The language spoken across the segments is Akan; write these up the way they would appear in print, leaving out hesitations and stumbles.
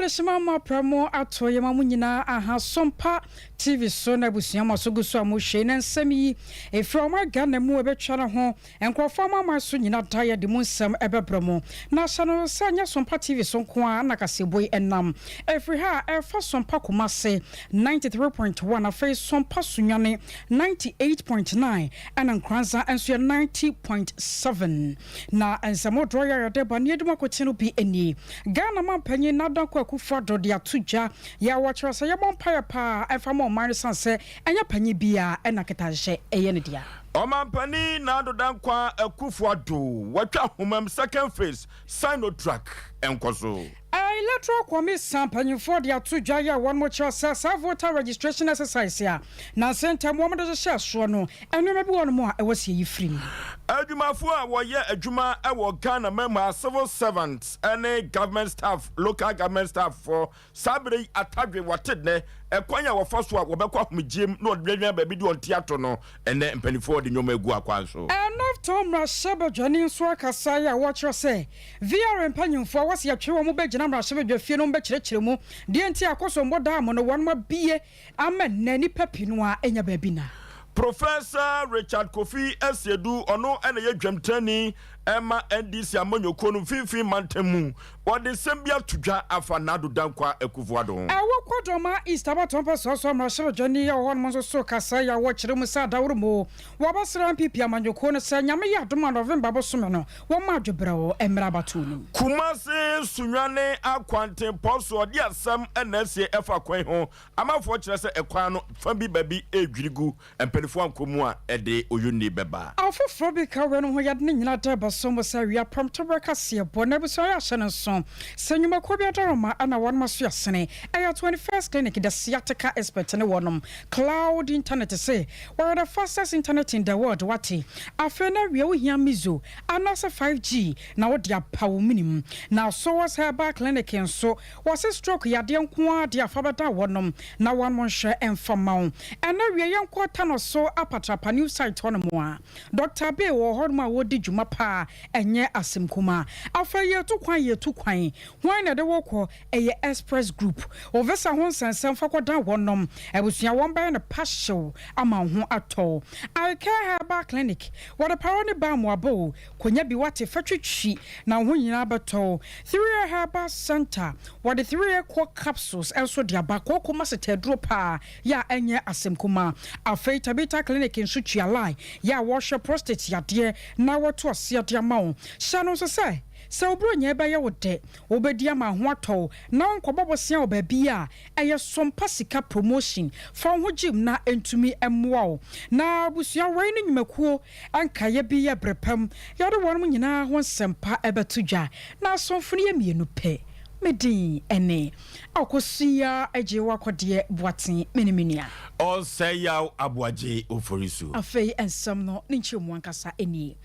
Adehyema mo aprɛ mo ato yɛma mo nyinaa aha Sompa TV so na abusua mo so gu so a mo hwɛ na nsɛm yi ɛfiri ɔman Ghana mu ɛbɛtwa ne ho nkurɔfoɔ amanaman so nyina da yɛde mu nsɛm ɛbɛbrɛ mo na hyɛ no sɛ nyɛ Sompa TV so nko ara na kaseɛbɔ yi ɛnam ɛfiri ha a ɛfa Sompa Kumase 93.1 afei Sompa Sunyani 98.9 ɛna Nkoranza nso yɛ 90.7. Na nsɛmɔdorɔ yi a yɛde ba ne yɛdi mu akoten no bi nie. Ghana manpanyin Nana Kwaku Addo de ato dwa yɛ a wɔkyerɛ sɛ yɛbɔ mpaeɛ paa ɛmfa ma ɔman no sane sɛ ɛnyɛ panyin biara ɛna kɛtɛasehyɛ ɛyɛ ne dea. Ɔmanpanin Nana Addo Dankwa Akufo Addo watwa ahomam second phase Sinotruk nkɔso. Electoral Commission mpanyinfoɔ de ato dwa yi a wɔn kyerɛ sɛ saa voter registration exercise a nansa ntam wɔn de hyehyɛ soɔ no, nneɛma bi wɔ nom a ɛwɔ sɛ yɛyi firi mu. Adwumafoɔ a wɔyɛ adwuma wɔ Ghana mmarima, civil servants ne government staff, local government staff foɔ, saa berɛ yi atadwe wɔate nnɛ ɛkwan a wɔfa so a wɔbɛkɔ ahomegyeem na wɔde dwadwan baabi de wɔn ti ato no. Ɛnnɛ mpanimfoɔ de nneɛma agu akwan so. Nafto mmarahyɛbadwani nso akasa yi a wɔkyerɛ sɛ VR mpanyimfoɔ a wɔsi atwe wɔn bɛgyina mmarahyɛbadwafie no bɛkyerɛkyerɛ mu deɛ nti Akosombo Dam no wɔn abie ama nnɛ nnipa pii no ara anya baabi na. Professor Richard Kofi Asiedu, ɔno na ɛyɛ dwamtenani ma NDC amanyɔkuo no mfimfini mantam mu. Ɔde nsɛm bi ato dwa afa Nado Dankwa Akufo-Addo ho. Ɛwɔ Kwadoma East abatoɔ mpɛsoa so mmarahyɛbadwani a ɔwɔ hɔnom nso so kasa yi a wɔkyerɛ mu sɛ adaworo mu wɔabɛsra NPP amanyɔkuo no sɛ Nyame yɛ adom a November bosome no wɔmma adwebrɛw mmra abatoɔ no mu. Kumasi Sunyani akwantempɔn so ɔde asɛm na asie ɛfa kwan ho. Amanfoɔ kyerɛ sɛ ɛkwan no fa bi baabi redwiri gu, mpanimfoɔ ankɔ mu a ɛde oyonni bɛba. Afoforɔ bi ka weinom ho yɛde ne nyina da ɛbɛso mu sɛ awia prɔmtoberɛ kaseɛbɔ na abusua yɛ ahyɛ no nso sɛ nnwumakuo bi adaworoma na wɔnom aso asene ɛyɛ 21st Clinic the sciatica expert ne wɔnom Cloud internet se wɔyɛ the fastest internet in the world wate afei na awia wohia mizo anaasɛ 5G na wode apa wo menim na Source Herbal Clinic nso Wɔse stroke yadeɛ nko ara deɛ fa bɛda wɔnom na wɔnom nhwɛ mfa mma wo. Ɛnɛ wie yɛnkɔ Tano so Apatrapa new site hɔ nom a Doctor Abbey wɔ hɔ nom a wɔdi dwuma paa ɛnyɛ asɛm kumaa. Afei yɛtu kwan yɛtu kwan hwan na ɛde wo kɔ ɛyɛ Express group wo visa ho nsɛnsɛm fa kɔdan wɔnom abusua wɔn bɛyɛ no pa hyew ama wo ho atɔ wo. I care herbal clinic wɔde paro ne balm aba o Konya bi wate fa twitwi na wo ho nyinaa bɛtɔ wo. Threeɛ Herbal Centre, wɔde Threeɛ Core Capsules nso de aba, kooko maseta aduro paa yɛ a ɛnyɛ asɛm kumaa. Afei Tabitha Clinic nso tua line yɛ a wɔhwɛ prostate yadeɛ na wɔto aseɛ de ama wo. Hyɛ no nso sɛ, sɛ wo buronya yi bɛyɛ wo dɛ, wobɛdi ama ho atɔ wo na wonkɔbɔ bosea wɔ baabi a ɛyɛ Sompa Sika Promotion. Fa wo ho gyim na ɛntumi mmoa wo. Na abusua wei ne nnwumakuo Nkaeɛ bi yɛ berɛ pa mu, yɛde wɔnom nyinaa ho nsɛmpa bɛto dwa, na asomfo no yɛ mmienu pɛ. Me din ne Akosua Agyewa Kɔdeɛ Boateng, me ne me nua. Ɔsɛeyaw Aboagye Oforisuo. Afei nsɛm no ne nkyerɛmu ankasa nie.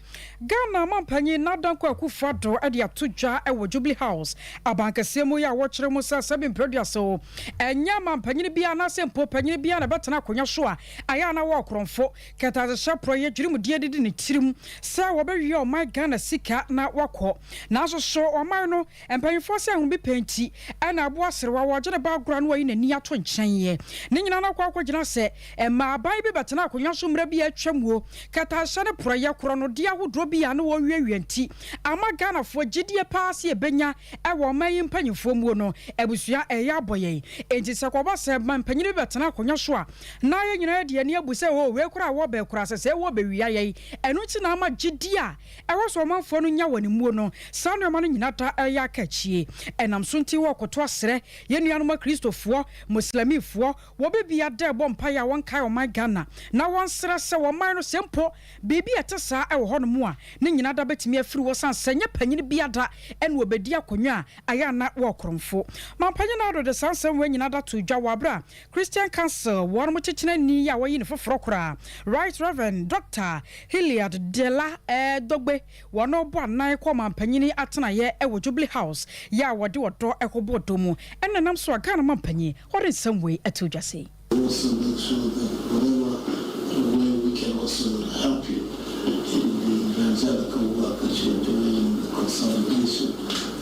Ghana manpanyin Nana Kwaku Addo de ato dwa wɔ Jubilee House abankɛseɛ mu yi a wɔkyerɛ mu sɛ sɛbe mprɛduasa o, ɛnyɛ manpanyin biara anaasɛ mpo panyin biara na ɛbɛtena akonnwa so a ayɛ a na wɔ ɔkorɔmfo Kɛtɛasehyɛ porɔeɛ dwirimdeɛ didi ne tirim sɛ wɔbɛwia ɔman Ghana sika na wakɔ. Nanso so ɔman no mpanyinfoɔ sɛ ahobi pɛ nti ɛna aboa serewa wɔgye ne ba agorɔ a na wayi n'ani ato nkyɛn yɛ ne nyinaa no akɔ akɔgyina sɛ ɛma aban bi bɛtena akonnwa so mmerɛ bi a atwa muo. Kɛtɛasehyɛ ne porɔeɛ korɔnodeɛ ahodoɔ bi a na wɔrewiawia nti ama Ghanafoɔ gyidie paa sɛ yɛbɛnya ɛwɔ ɔman yi mpanyinfoɔ muo no abusua ɛyɛ abɔ yɛn. Enti sɛ kɔba sɛ mpanyini bi bɛtena akonnwa so a na yɛn nyinaa de yɛn ani abu sɛ, Oo, wei koraa wɔ bɛ koraa sɛ sɛɛ wɔ bɛwia yɛn. Ɛno nti na ama gyidie a ɛwɔ sɛ ɔmanfoɔ no nya wɔ ne muo no, saa nnoɔma no nyina da ɛreyɛ aka akyie. Ɛnam so nti wɔrekoto asrɛ yɛn nuanom Akristofoɔ, Muslimifoɔ, wɔ bebia dɛ bɔ mpaeɛ a wɔnkae ɔman Ghana na wɔnsrɛ sɛ ɔman no sɛ mpo biribi a ɛte saa wɔ hɔnom a, ne nyina da bɛtumi afiri hɔ sane sɛ nyɛ panyini bia da ɛna ɔbɛdi akonnwa a ayɛ a na wɔ korɔmfo. Mampanyin Addo de saa nsɛm wei nyina da too dwa wɔ aberɛ a Christian Council wɔnom kyekyerɛni a wɔayi no foforɔ koraa, Right Rev. Dɔkta Hilliard Dela Dogbe, wɔn bɔ anan kɔ ɔmanpanyin atenaeɛ wɔ Jubilee House yɛ a wɔde ɔdɔ kɔbɔ ɔdɔ mu ɛna ɛnam so a Ghana manpanyin ɔde nsɛm wei ato dwa sei. Also make sure that whatever way we can also help you in the evangelical work that you are doing in the consolidation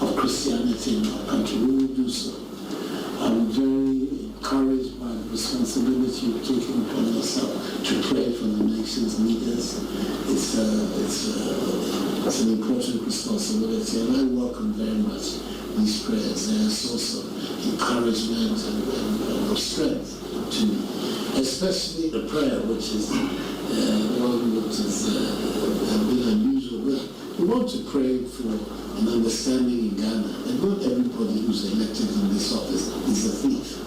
of Christianity in our country, we will do so. responsibility you've taken upon yourself to pray for the nation's leaders. It's, a, it's, a, it's an important responsibility, and I welcome very much these prayers. They're a source of encouragement and, and, and of strength to me, especially the prayer, which is one which is a bit unusual. But we want to pray for an understanding in Ghana that not everybody who's elected in this office is a thief.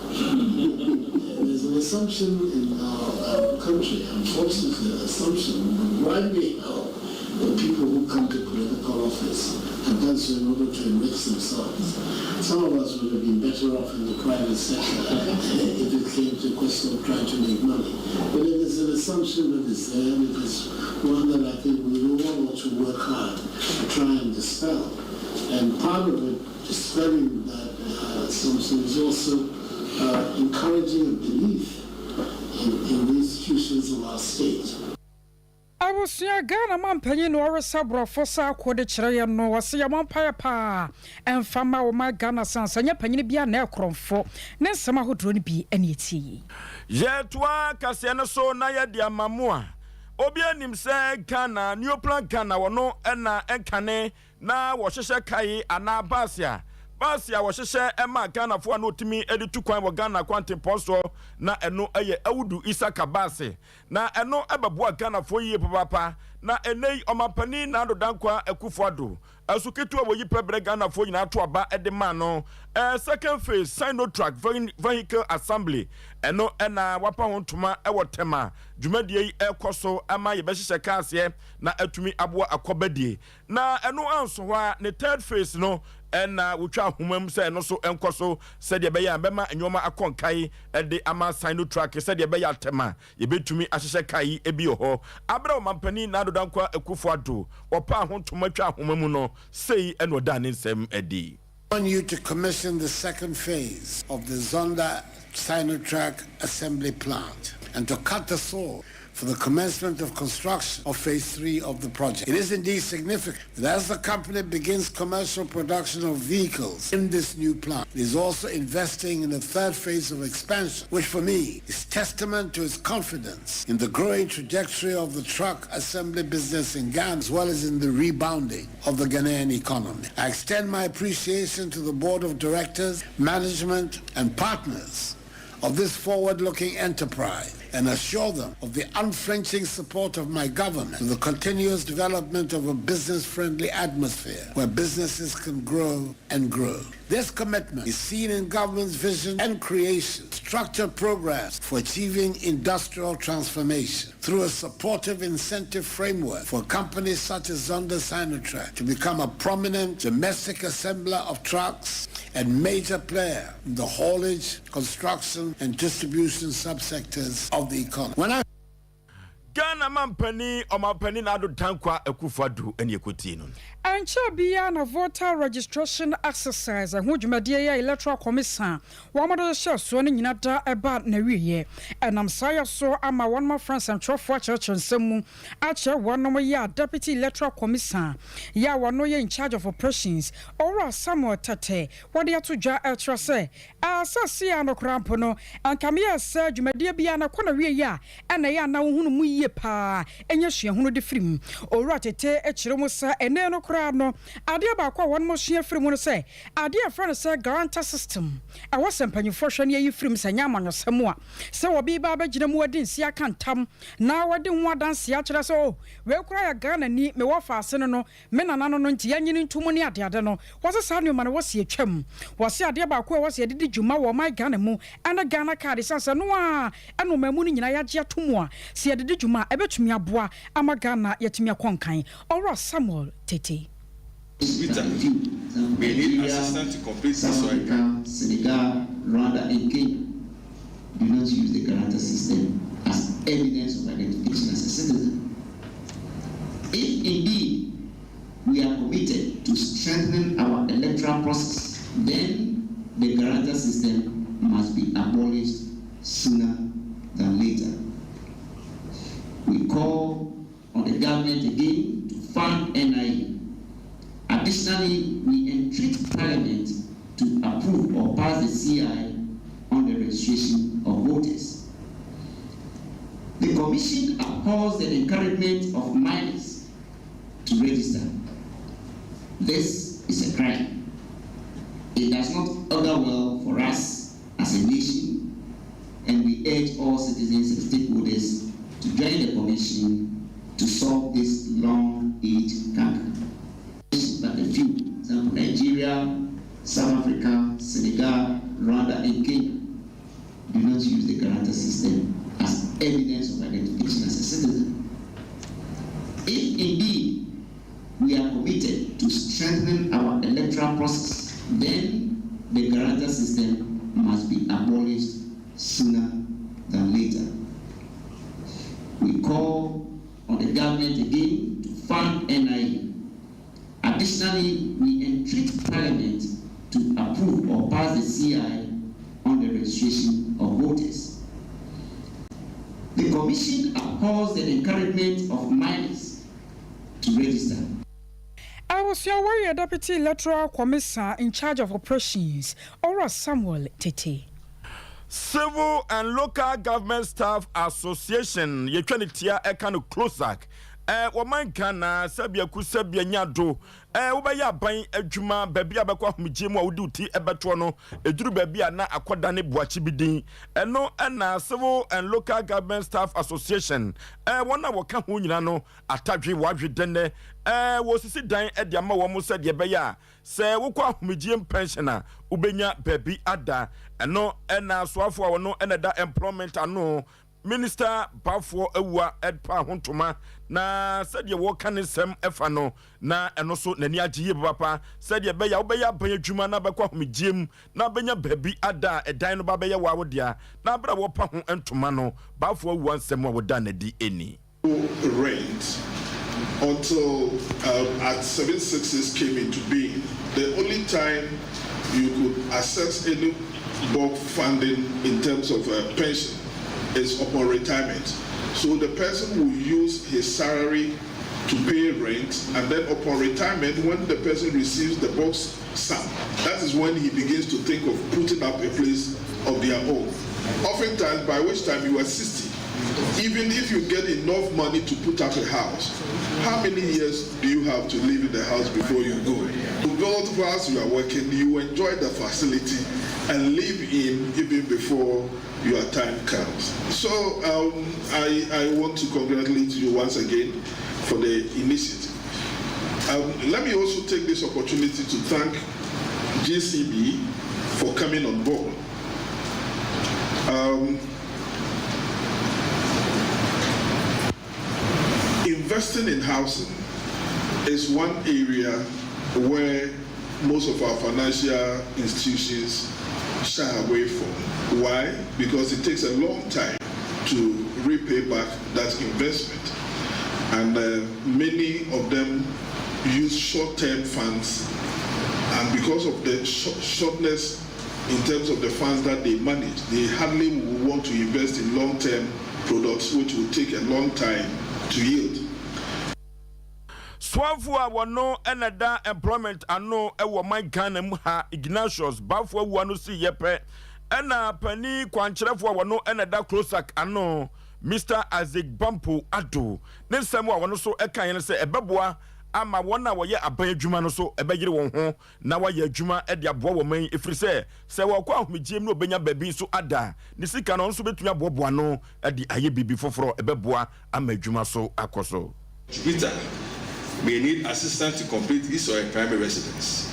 There's an assumption in our country, unfortunately, an assumption widely held that people who come to political office have done so in order to enrich themselves. Some of us would have been better off in the private sector if it came to a question of trying to make money. But it is an assumption that is there, and it is one that I think we all ought to work hard to try and dispel. And part of it, dispelling that assumption, is also encouraging a belief in the institutions of our state. Abusua, Ghana mampanyin na ɔresa borɔfo sa akɔ de kyerɛ yɛn no, wɔse yɛmmɔ mpaeɛ paa ɛmfa ma wɔma Ghana sansa nyɛ panyini bia na ɛkorɔmfo ne nsɛm ahodoɔ no bi ɛne ɛtie. Yɛtoa kaseɛ no so na yɛde ama mo a obi anim sɛ Ghana Neoplan Ghana wɔno ɛna ɛnkane na wɔhyehyɛ kae anaa baase a baase a wɔhyehyɛ ɛma Ghanafoɔ a na wɔtumi de tu kwan wɔ Ghana kwantempɔn soɔ, na ɛno ɛyɛ Awudu Isaka baase, na ɛno ɛbɛboa Ghanafoɔ yie papaapa. Na ɛnɛ yi ɔmampanin Nana Addo Dankwa Akufo Addo ɛso ketewa wɔ yi pɛ brɛ Ghanafoɔ nyinaa to aba ɛde maa no, second phase Sinotruk vehicle assembly, ɛno ɛna wapa ho ntoma ɛwɔ Tɛma. Dwumadie yi ɛkɔ so ama yɛbɛhyehyɛ kaaseɛ na atumi aboa akɔbadie, na ɛno anso hɔ a, ne third phase no ɛna wotwa ahoma mu sɛ ɛno nso ɛnkɔ so sɛdeɛ ɛbɛyɛ a bɛma nneɛma akɔ nkae ɛde ama Sinotruk, sɛdeɛ ɛbɛyɛ atɛm a yɛbɛtumi ahyehyɛ kaa yi ebi wɔ hɔ. Abere ɔmampanin Nana Addo Dankwa Akufo Addo wɔpa ho ntoma twa ahoma mu no sei, ɛna ɔda ne nsɛm adi. I want you to commission the second phase of the Zonda Sinotruk assembly plant and to cut the sod for the commencement of construction of phase 3 of the project. It is indeed significant that as the company begins commercial production of vehicles in this new plant, it is also investing in the third phase of expansion, which for me is testament to its confidence in the growing trajectory of the truck assembly business in Ghana, as well as in the rebounding of the Ghanaian economy. I extend my appreciation to the board of directors, management, and partners of this forward-looking enterprise and assure them of the unflinching support of my government to the continuous development of a business-friendly atmosphere where businesses can grow and grow. This commitment is seen in government's vision and creation, structured programs for achieving industrial transformation through a supportive incentive framework for companies such as Zonda Sinotruk to become a prominent domestic assembler of trucks and major player in the haulage, construction, and distribution subsectors of the economy. When I Ghana mampanin, ɔmampanin Nana Addo Dankwa Akufo Addo ɛne ɛkɔtie no. Ɛnkyɛ biara na voter registration exercise ɛho dwumadie yɛ Electoral Commission wɔn de hyɛ soɔ no nyina da ɛba n'awieɛ. Ɛnam saa yɛ so ama wɔn afra nsɛntwerɛfoɔ akyerɛkyerɛ nsɛm mu akyerɛ wɔn yɛ a Deputy Electoral Commission yɛ a wɔn yɛ in charge of operations, Owura Samuel Tɛtɛ, wɔde ato dwa ɛkyerɛ sɛ asase a no koraa mpo no ankameyɛ sɛ dwumadie biara na kɔ n'awieɛ a ɛna ɛyɛ ana wohunu mu yie paa ɛnyɛ suahunu de firi mu. Owura Tete kyerɛ mu sɛ ɛnɛ no koraa no, adeɛ baako a wɔn mo sua firi mu no sɛ adeɛ a yɛfrɛ no sɛ guarantor system, ɛwɔ sɛ mpanyinfoɔ hwɛ ne ayi firi mu sɛ nyɛ amanyɔsɛm a sɛ wɔbi ba abɛgyina mu adi nsi aka ntam na wɔde ho adanseɛ akyerɛ sɛ o wei koraa yɛ Ghana ni, mewɔ faase no, me nana no, nti yɛnyini ntom ne adeade no. Wɔsɛ saa nneɛma no wɔsi atwam. Wɔsi adeɛ baako a wɔsi yɛde di dwuma wɔ ɔman Ghana mu ɛne Ghana Card, san sɛ no a ɛna ɔman mu no nyinaa yɛagye ato mu a sɛ yɛde di dwuma a ɛbɛtumi aboa ama Ghana yɛtumi akɔ nkan. Ɔwura Samuel Tete. Peter, we need assistance to complete South this work. Africa, Senegal, Rwanda, and Kenya do not use the guarantor system as evidence of identification as a citizen. If indeed we are committed to strengthening our electoral process, then the guarantor system must be abolished sooner than later. We call on the government again to fund NIA. Additionally, we entreat Parliament to approve or pass the CI on the registration of voters. The Commission abhors the encouragement of minors to register. This is a crime. It does not augur well for us as a nation, and we urge all citizens and stakeholders to join the Commission to solve this long age canker. But a few, example Nigeria, South Africa, Senegal, Rwanda, and Kenya, do not use the guarantor system as evidence of identification as a citizen. If indeed we are committed to strengthening our electoral process, then the guarantor system must be abolished sooner than later. We call on the government again to fund NIA. Additionally, we entreat Parliament to approve or pass the CI on the registration of voters. The Commission abhors the encouragement of minors to register. Abusua wɔyɛ Deputy Electoral Commissioner in charge of operations, Owura Samuel Tete. Civil and Local Government Staff Association, yɛtwa ne tia ɛka no CLOSAG, wɔman Ghana sɛbea ku sɛbea nya do wobɛyɛ aban adwuma baabi a bɛkɔ ahomegye mu a wode wo ti ɛbɛtoɔ no ɛduru baabi a na akɔda ne boakye bi din. Ɛno ɛna Civil and Local Government Staff Association, wɔn a wɔka ho nyina no atadwe wɔadwe dɛnɛ wɔsisi dan de ama wɔn sɛdeɛ ɛbɛyɛ a sɛ wokɔ ahomegye pension a wobɛnya baabi ada. Ɛno ɛna asoafoɔ a wɔno ɛna da employment ano, Minister Baffour Awuah, ɛpa ho ntoma na sɛdeɛ wɔka ne nsɛm ɛfa no na ɛno so n'ani agye yie papa sɛdeɛ ɛbɛyɛ a wobɛyɛ aban adwuma na bɛkɔ ahomegye mu na bɛnya baabi ada a ɛdan no ba bɛyɛ wɔ awo na abere a wɔpa ho ntoma no, Baffour Awuah nsɛm a wɔda n'adi ani. Rent until Act 766 came into being. The only time you could access any bulk funding in terms of pension is upon retirement. So the person will use his salary to pay rent, and then upon retirement, when the person receives the bulk sum, that is when he begins to think of putting up a place of their own. Oftentimes, by which time you are 60, even if you get enough money to put up a house, how many years do you have to live in the house before you go? To build whilst you are working, you enjoy the facility and live in even before your time comes. So I want to congratulate you once again for the initiative. Let me also take this opportunity to thank GCB for coming on board. Investing in housing is one area where most of our financial institutions shy away from. Why? Because it takes a long time to repay back that investment. And many of them use short-term funds, and because of the shortness in terms of the funds that they manage, they hardly will want to invest in long-term products which will take a long time to yield. Soafo a wɔno ɛna da employment ano ɛwɔ man Ghana mu ha, Ignatius Baffour Awuah no si yɛ pɛ ɛna panin kwankyerɛfoɔ a wɔno ɛna da CLOSAG ano, Mr Isaac Bampo Ado, ne nsɛm a wɔno so ɛka yɛn sɛ ɛbɛboa ama wɔn a wɔyɛ aban adwuma no so ɛbɛyere wɔn ho na wɔayɛ adwuma de aboa wɔn man, ɛfiri sɛ wɔkɔ ahomegye mu na wɔbɛnya baabi nso ada ne sika no, ɔno nso bɛtumi aboaboa no de ayɛ biribi foforɔ ɛbɛboa ama adwuma so akɔ so. Contributor may need assistance to complete his or her primary residence.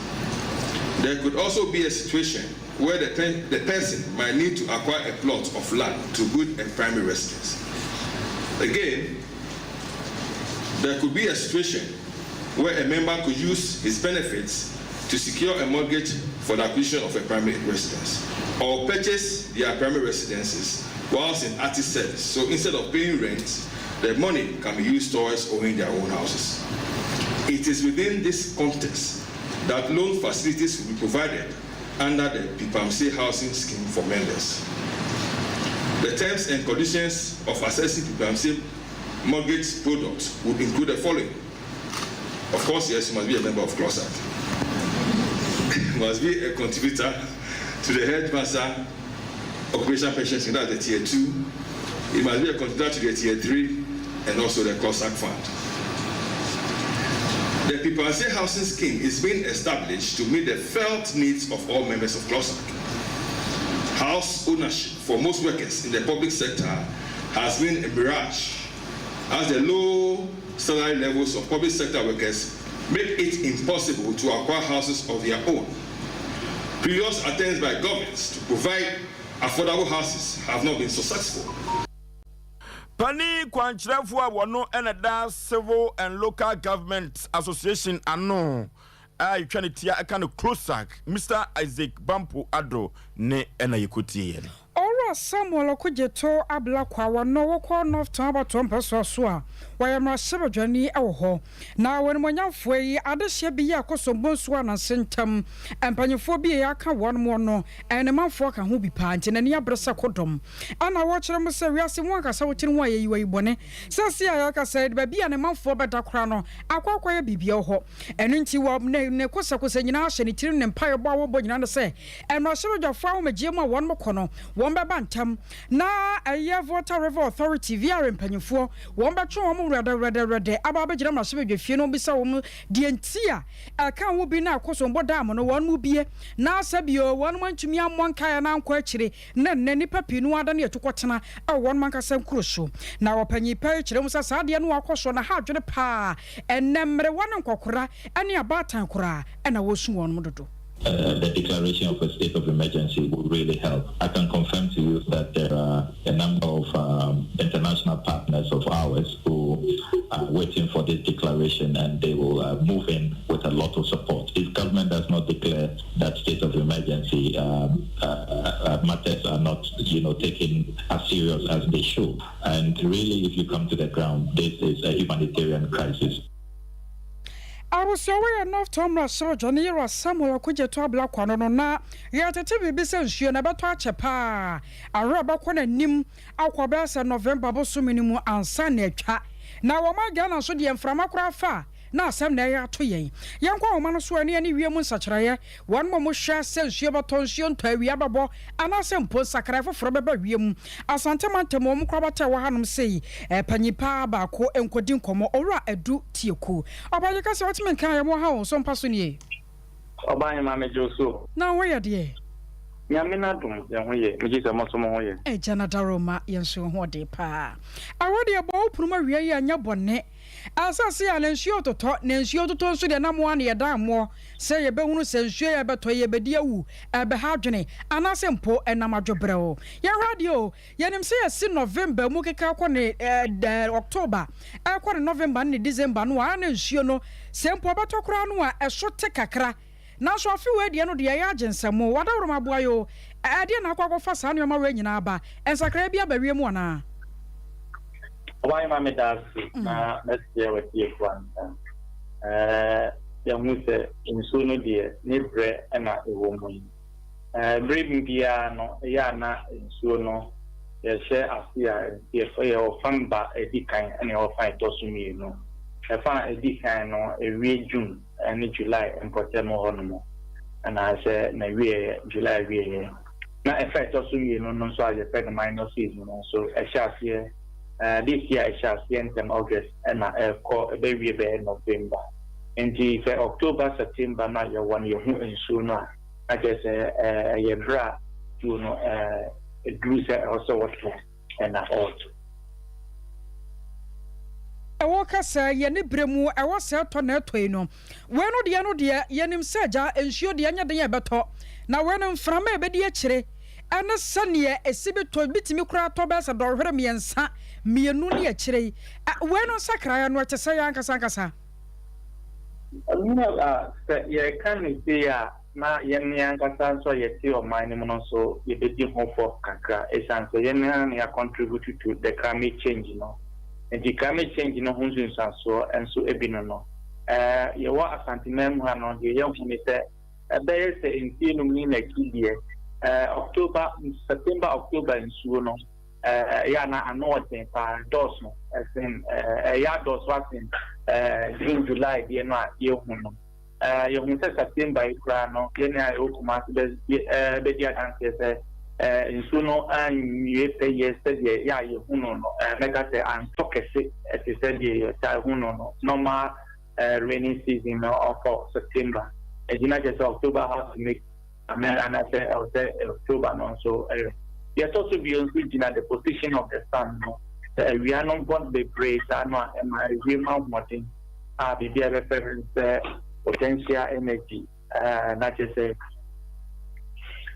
There could also be a situation where the person might need to acquire a plot of land to build a primary residence. Again, there could be a situation where a member could use his benefits to secure a mortgage for the acquisition of a primary residence or purchase their primary residences whilst in active service. So instead of paying rent, the money can be used towards owning their own houses. It is within this context that loan facilities will be provided under the PPAMC housing scheme for members. The terms and conditions of accessing PPAMC mortgage products would include the following. Of course, yes, you must be a member of CLOSAG. You must be a contributor to the headmaster occupation pension scheme, that's the tier 2. It must be a contributor to the Tier 3 and also the CLOSSAG Fund. The Pipase housing scheme is being established to meet the felt needs of all members of CLOSSAG. House ownership for most workers in the public sector has been a mirage, as the low salary levels of public sector workers make it impossible to acquire houses of their own. Previous attempts by governments to provide affordable houses have not been successful. Panin kwankyerɛfoɔ a wɔno na da Civil and Local Government Association ano a yɛtwa ne tia ɛka no CLOSAG, Mister Isaac Bampo Addo ne na yɛkɔtieeɛ no. Owura Samuel Okudzeto Ablakwa wɔ no wokɔ North Tongu abatoɔ mpɛsoa so a wɔyɛ mmarahyɛbadwani wɔ hɔ. Na wɔ animuonyamfoɔ yi adehyeɛ bi yɛ Akosombo nsuo ananse ntam mpanyinfoɔ bi a yɛaka wɔn mo no ne manfoɔ ka ho bi paa nti n'ani abere sɛ kodɔm ɛna wɔkyerɛ mo sɛ wiase mu ankasa wo tiri ho a yɛyi wayi bɔne seesei a yɛrekasa yi de baabi a ne manfoɔ bɛda koraa no akɔ akɔyɛ biribi wɔ hɔ ɛno nti wɔ ne ne kosɛkosɛ nyinaa hyɛ ne tirim ne mpaebɔ a wɔbɔ nyinaa ne sɛ mmarahyɛbadwafoɔ ahomegyeɛ mu a wɔn kɔ no wɔn bɛba ntɛm na ɛyɛ Volta River Authority VR mpanyinfoɔ wɔn bɛtwe wɔn wrɛdɛwrɛdɛwrɛdɛ aba abɛgyina mmarahyɛbadwafie no bisa wɔn deɛ nti a Ɛka ho bi na akosombo dam no wɔn mu bue, na sɛ bio wɔn antumi ammɔ nkaeɛ no ankɔ akyire, na nnɛ nnipa pii no ara dane atukɔtena wɔ wɔn ankasa nkuro so. Na ɔpanyin pa yi kyerɛ mu sɛ saa adeɛ no akɔ soɔ na ha adwene pa ara. Ɛnnɛ mmerewa ne nkɔkora ne abaatan koraa na wɔresu wɔn dodo. The declaration of a state of emergency will really help. I can confirm to you that there are a number of um, international partners of ours who are waiting for this declaration and they will uh, move in with a lot of support. If government does not declare that state of emergency, um, uh, uh, matters are not, you know, taken as serious as they should. And really, if you come to the ground, this is a humanitarian crisis. Abusua wei yɛ North Tomra Sodjo ne Yera Samuel Okudzeto Ablakwa no no na yɛretete biribi sɛ nsuo no ɛbɛtɔ akyɛ paa awerɛ bɛkɔ n'anim akɔ bɛyɛ sɛ November bosome no mu ansa na atwa na wɔ ɔman Ghana nso deɛ mframa koraa fa a na asɛm na ɛyɛ ato yɛn. Yɛnkɔ ahoma no so ɛne ɛne wiem nsakyeraeɛ wɔn mo hwɛ sɛ nsuo bɛtɔ nsuo ntɔ awia bɛbɔ anaasɛ mpo nsakraeɛ foforɔ bɛba wiem. Asante mantam wɔn nkorabata a ɛwɔ hanom sei, panyin paa baako nkɔdi nkɔmmɔ, Owura Adu Tieku. Ɔbaa yɛka sɛ watumi nka yɛn wɔ ha o, so mpa so nie? Ɔbaa Hema megye wo so. Na wo ho yɛ deɛ? Nyame n'adom yɛn ho yɛ, megye sɛ mo nso mo ho yɛ. Agya Nadaroma yɛn nso yɛn ho ɔden paa. Awɔ deɛ bɔ wo pono mu awia yi anyɛ bɔne. Asase a na nsuo retotɔ, na nsuo retotɔ nso deɛ na mo ara na yɛdan moɔ sɛ yɛbɛhunu sɛ nsuo yi a ɛbɛtɔ yi ɛbɛdi awu, ɛbɛha adwene, anaasɛ mpo ɛnam adwo brɛoo. Yɛnhwɛ adeɛ o, yɛnim sɛ yɛsi November mu keka kɔ ne ɛɛ October, ɛrekɔ ne November ne ne December no a, na nsuo no, sɛ mpo ɛbɛtɔ koraa no a, ɛso te kakra. Nanso afe wei deɛ no deɛ ɛyɛ agye nsam o, wadaworo aboa yi o, ɛdeɛn na akɔ akɔfa saa nneɛma wei nyinaa aba? Nsakraeɛ bi aba wiem anaa? Ɔbahema meda ase na mɛsrɛ w'atiefo ansa. Ɛɛ yɛahu sɛ nsuo no deɛ ne brɛ na ɛwɔ mu yi. Ɛɛ bere mu biara no ɛyɛ a na nsuo no yɛhyɛ ase a yɛwɔ fa ba a ɛdi kan ɛna yɛwɔ fa a ɛtɔ so mmienu. Ɛfa a ɛdi kan no ɛwie June. ne July mpɔtam hɔnom, anaasɛ n'awieeɛ, July awieeɛ. Na ɛfa a ɛtɔ so mmienu no nso a yɛfrɛ no minor season no nso, ɛhyɛ aseɛ, eh, this year ɛhyɛ aseɛ ntɛm August ɛna ɛkɔ ɛbɛwie bɛyɛ November. Nti sɛ October, September no a yɛwɔ no yɛhu nsuo no a, na kyerɛ sɛ eh, ɛyɛ berɛ a nsuo no eh, ɛduru sɛ ɛwɔ sɛ wɔto na ɔreto. Ɛwɔ ka sɛ yɛ ne berɛ mu ɛwɔ sɛ ɛtɔ na ɛtɔ yi no wei no deɛ no deɛ yɛnim sɛ agya nsuo deɛ ɛnyɛ den a ɛbɛtɔ na wei no mframa a ɛbɛdi akyire ɛne sɛdeɛ ɛsi bi tɔ bi tumi koraa tɔ bɛyɛ sɛ dɔnhwere mmiɛnsa mmienu ne akyire yi wei no nsakraeɛ no ɛte sɛ yɛ ankasa ankasa. Sɛ yɛka no sei a Na yɛn ankasa nso a yɛte ɔman no mu no nso yɛbɛdi ho fɔ kakra ɛsiane sɛ yɛn ara na yɛacontribute to the climate change no. Nti climate change no ho nsunsuansoɔ nso bi no no. Ɛɛ yɛwɔ Asanteman mu ha no deɛ yɛahu ne sɛ ɛbɛyɛ sɛ mfie num ne n'akyi deɛ ɛɛ October, September, October nsuo no ɛɛ ɛyɛ a na ano ɔden paa ɛdɔɔso ɛsen ɛɛ ɛyɛ adɔɔso asen ɛɛ June, July deɛ no a yɛhu no. Yɛhu sɛ September yi koraa no, yɛn a yɛwɔ Kumasi bɛ, bɛdi adanseɛ sɛ Nsuo no anwie pɛyɛ sɛdeɛ yɛ a yɛhu no no. Mɛka sɛ antɔ kɛse te sɛ deɛ yɛtaa hu no no, normal rainy season no ɔkɔ September. Nti na kyerɛ sɛ October has to make amend anaasɛ ɛwɔ sɛ October no nso yɛ. Deɛ ɛtɔ so bio nso gyina the position of the sun no. Sɛ awia no bɔ bebree saa no a, ɛma ewiem ahoɔden a biribi a yɛbɛfrɛ no sɛ potential energy na kyerɛ sɛ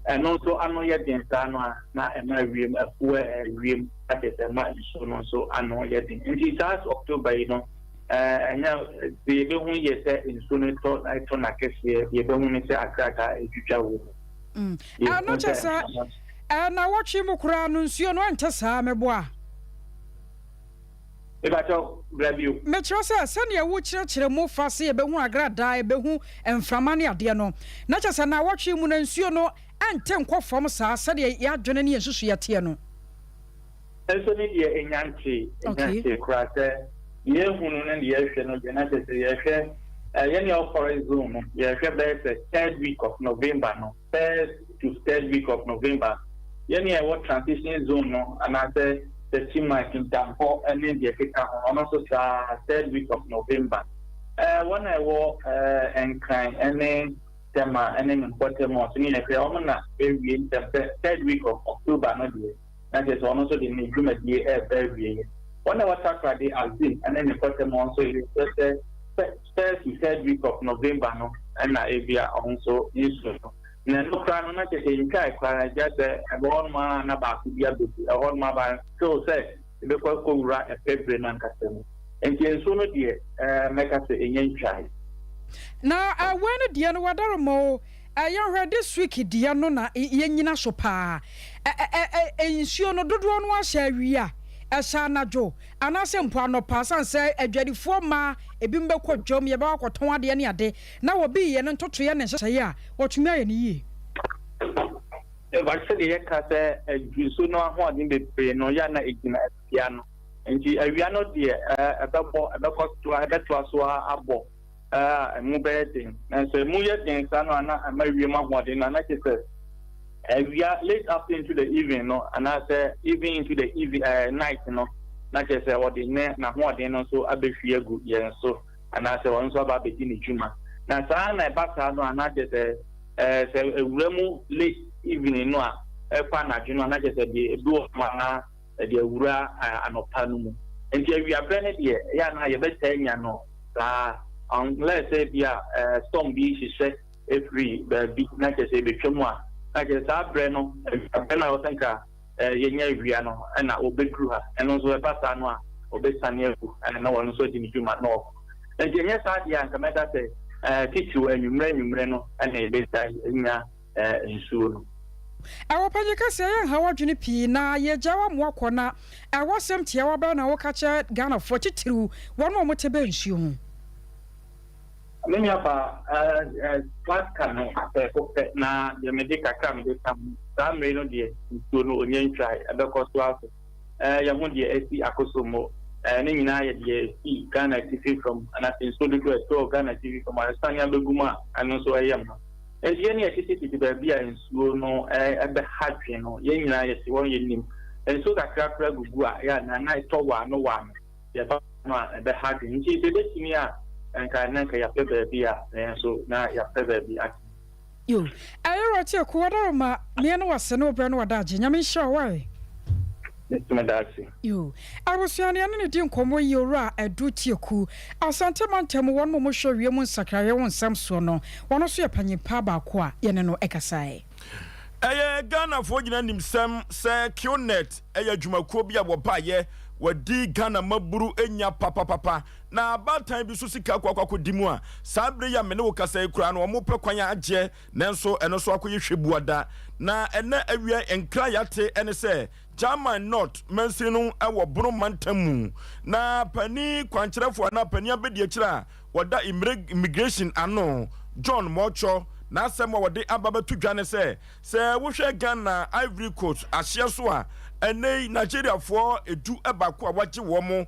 ɛno nso ano yɛ den saa no a, na ɛma ewiem afuo ewiem, na kyerɛ sɛ ɛma nsuo no nso ano yɛ den. Nti saa October yi no, ɛnyɛ deɛ yɛbɛhu yɛ sɛ nsuo no tɔ na ɛtɔ n'akɛseɛ, deɛ yɛbɛhu ne sɛ akrataa ɛtwitwa wɔ mu. Ɛno kyerɛ sɛ nnawɔtwe mu koraa no nsuo no ɛnte saa, meboa? Mepakyɛw, bra bio. Mekyerɛ sɛ, sɛnea wokyerɛkyerɛ mu fa sɛ yɛbɛhu agradaa, yɛbɛhu mframa ne adeɛ no, na kyerɛ sɛ nnawɔtwe mu no nsuo no ɛnte nkɔ fam saa sɛdeɛ yɛn adwene ne yɛn nsusuiɛ teɛ no. Nso ne deɛ ɛnya ntee, ɛnya ntee koraa sɛ deɛ yɛhunu ne deɛ yɛhwɛ no deɛ na kyerɛ sɛ yɛhwɛ yɛn deɛ forest zone no yɛhwɛ bɛyɛ sɛ third week of November no, first to third week of November. Yɛn deɛ ɛwɔ transition zone no anaasɛ Techiman, Kintampo ne deɛ ɛkeka ho ɔno nso saa third week of November. Wɔn a ɛwɔ Nkran ne Tema ne ne mpɔtam ɔso ne yɛhwɛ wɔn na ɛwie ntɛm sɛ third week of October no deɛ na kyerɛ sɛ ɔno nso de ne dwumadie reba awieɛ. Wɔn a ɛwɔ Takoradi, Axim ne ne mpɔtam hɔ nso yɛhwɛ sɛ first to third week of November no na ebia ɔno nso nsu no. Na ɛno koraa no na kyerɛ sɛ ntwae koraa na gya sɛ ɛbɛ hɔnom ara na baako bi abɛgu ɛhɔnom aba till sɛ ɛbɛkɔ akɔwura ɛpɛ bere no ankasa mu. Nti nsuo no deɛ mɛka sɛ ɛnya ntwae. Na wei no deɛ no wadaroma o. Yɛnhwɛ this week deɛ no na yɛnyina so paa. Ɛ nsuo no dodoɔ no ara hyɛ awia, ɛhyɛ anadwo anaasɛ mpo anɔpa ɛsiane sɛ adwadifoɔ mmaa ebinom bɛkɔ dwam, yɛbɛkɔ akɔtɔn adeɛ ne ade na wɔbi yɛ no ntotoeɛ ne nhyehyɛeɛ a wɔtumi ayɛ no yie. Ɛba sɛdeɛ yɛka sɛ nsuo no ahoɔden bebree no yɛ a na ɛgyina awia no nti awia no deɛ ɛbɛbɔ ɛbɛkɔ so ɛbɛtoa so ara abɔ. a emu bɛyɛ den. Nanso emu yɛ den saa no a na ɛma wiem ahoɔden no a na kyerɛ sɛ awia late afternoon into the evening no anaasɛ evening into the evening uh, night no na kyerɛ sɛ ɔde ne n'ahoɔden no nso abɛhwie agu yɛn so anaasɛ ɔno nso aba abɛdi ne dwuma. Na saa na ɛba saa no a na kyerɛ sɛ ɛɛ sɛ awura mu late evening no a ɛkɔ anadwo no a na kyerɛ sɛ deɛ ebi wɔ hɔ a na ɛde awura anɔpa no mu. Nti awiaberɛ no deɛ ɛyɛ a na yɛbɛtaa anya no saa unless sɛ ebi a storm bi hyehyɛ efiri baabi na kyerɛ sɛ ebetwa mu a, na kyerɛ saa berɛ no awiaberɛ no a ɛwɔ sɛ nka yɛnya awia no ɛna wɔbɛduru ha. Ɛno nso ɛba saa no a wɔbɛsane agu na wɔn nso adi ne dwuma na wɔkɔ. Nti ɛnyɛ saa deɛ a nka mɛka sɛ titiriw anwummerɛ anwummerɛ no ɛna yɛbɛtaa anya nsuo no. Ɛwɔ panyin kɛseɛ yɛ nhaw adwene pii na yɛ gya wa moa kɔ na ɛwɔ asɛm tiawa bɛn na wo ka kyerɛ Ghana foɔ titiriw wɔn a wɔn te bɛn nsuo ho. Me nua baa eh waka no prɛko pɛ na deɛ mede kakra a mede ka ho saa mmere no deɛ nsuo no ɔnya ntwae ɛbɛkɔ so ara so eh yɛho deɛ asi akosombo eh ne nyinaa yɛ deɛ ɛsi Ghana atifi fam anaasɛ nsuo dodoɔ a ɛtɔɔ Ghana atifi fam a ɛsane abɛgu mu a ɛno nso ɛyɛ ma. Enti yɛn a yɛtetetete baabi a nsuo no bɛha dwen no, yɛn nyinaa yɛte hɔ yɛnim. Nsuo kakra koraa gugu a, ɛyɛ a na na ɛtɔ waano waano. Yɛba no a, ɛbɛha dwen. Nti sɛ ɛbɛtumi a, nka na nka yɛapɛ baabi a, na yɛn nso na yɛapɛ baabi atena. Yo, ɛyɛ Rɔte Akuo Adaroma, meɛ ne wase ne wo brɛ ne w'adagye. Nyame nhyira wo wai. Meso meda ase. Yoo. Abusua no yɛne no di nkɔmmɔ yi Owura Adu Tieku, Asante mantam mu wɔn a wɔhwɛ wiem nsakraeɛ ho nsɛm soɔ no, wɔn nso yɛ panyin pa baako a yɛne no kasaeɛ. Ɛyɛ Ghanafoɔ nyinaa nim sɛm sɛ Qnet yɛ adwumakuo bi a wɔbaeɛ wɔadi Ghana mmaburu nya papapapa na abaatan bi so sika akɔ akɔ akɔdi mu a saa berɛ yi a me ne wo kasa yi koraa no wɔpɛ kwan agyeɛ nanso ɛno nso akɔyɛ hwɛbuada na ɛnɛ awia nkra yɛate ne sɛ German North mansini no wɔ Bono mantam mu na panin kwankyerɛfo anaa panin abadiakyiri a wɔda immigration ano, John Morcho, n'asɛm a wɔde aba bɛto dwa ne sɛ, sɛ wohwɛ Ghana Ivory Coast ahyeɛ so a, Ɛnnɛ yi, Nigeriafoɔ du baako a wɔagye wɔn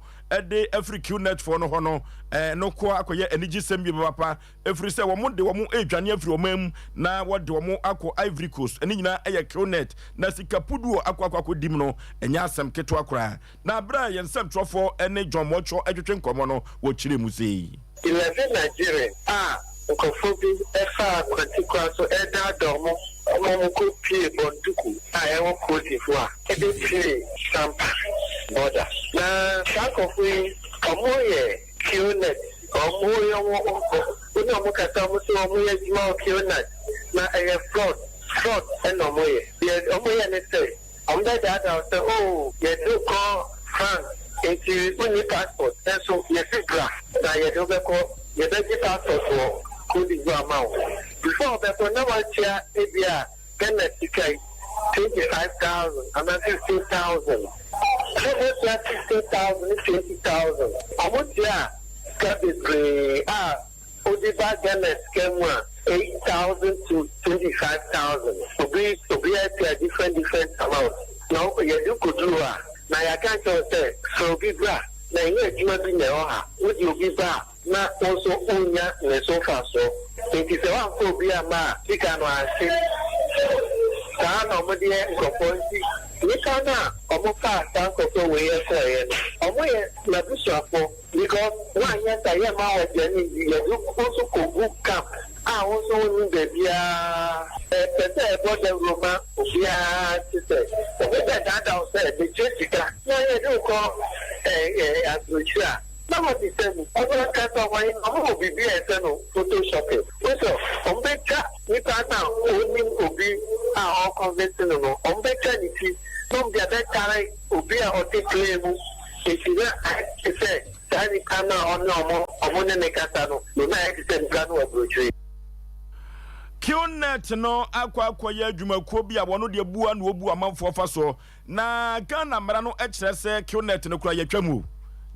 de afiri QNet foɔ no hɔ no, ɛno nko ara akɔyɛ anigyesɛm yie papaapa, ɛfiri sɛ wɔn de wɔn redwane afiri ɔman mu na wɔde wɔn akɔ Ivory Coast. Ne nyinaa yɛ QNet, na sika puduo akɔ akɔ akɔdi mu no, ɛnyɛ asɛm ketewa koraa. Na berɛ a yɛn nsɛmtwerɛfoɔ ne John Motsho retwetwe nkɔmmɔ no, wɔkyerɛɛ mu sei. 11 Nigerian a nkurɔfoɔ bi faa kwatikwa so redaadaa wɔn ma wɔkɔpuee Bonduku a ɛwɔ Cote d'Ivoire bɛpuee Sampa border. Na saa nkurɔfoɔ yi wɔyɛ Qnet, wɔyɛ wɔn, wo ne wɔn kasa wɔn se wɔyɛ adwuma wɔ Qnet na ɛyɛ fraud, fraud na wɔyɛ. Deɛ wɔyɛ ne sɛ Wɔbɛdaadaa wo sɛ, Oh, yɛde wo kɔ France, enti wonni passport, nanso yɛse bra na yɛde wo bɛkɔ, yɛbɛgye passport wɔ Cote d'Ivoire ama wo. Before wobɛkɔ na woatua ebia Ghana sika yi, 25,000 anaa 15,000. Sɛ woatua 15,000 ne 20,000, wɔtua sika bebree a Wode ba Ghana sika mu a, 8000 to 25,000. Obi obiara tua different different amount. Na yɛde wo kɔduru hɔ a, na yɛaka akyerɛ wo sɛ frɛ obi bra na ɛnyɛ adwuma bi na ɛwɔ ha. Wode obi ba a, na wo nso wonya ne so mfasoɔ. Enti sɛ woamfa obi amma a, sika no anhye. Saa na wɔde yɛ nkurɔfoɔ. Nti nnipa no a wɔfaa saa nkurɔfoɔ wei kɔeɛ no, wɔyɛ m'abusuafoɔ. Because woanyɛ saa yɛmma wo aduane ndi, yɛde wo nso kɔgu camp a wo nso wonnim baabiara. Ɛsɛ sɛ ɛbɔ dawuro ma obiara te sɛ obi bɛdaadaa wo sɛ metua sika na yɛde wo kɔ aburokyire a, na woate sɛ mu. Wɔn ankasa wɔn wɔwɔ biribi a yɛfrɛ no photo shopping. Wohu sɛ wɔbɛtwa nipa no a ɔnim obi a ɔreconvince no no, wɔbɛtwa ne ti na wɔde abɛtare obi a ɔte plane mu. Enti na ayɛ te sɛ saa nipa no a ɔne wɔn wɔn ne no kasa no, na ayɛ te sɛ nipa no wɔ aburokyire. Qnet no akɔ akɔyɛ adwumakuo bi a wɔn deɛ bua na wɔbu amanfoɔ fa soɔ. Na Ghana mmara no kyerɛ sɛ Qnet no koraa yɛatwam o.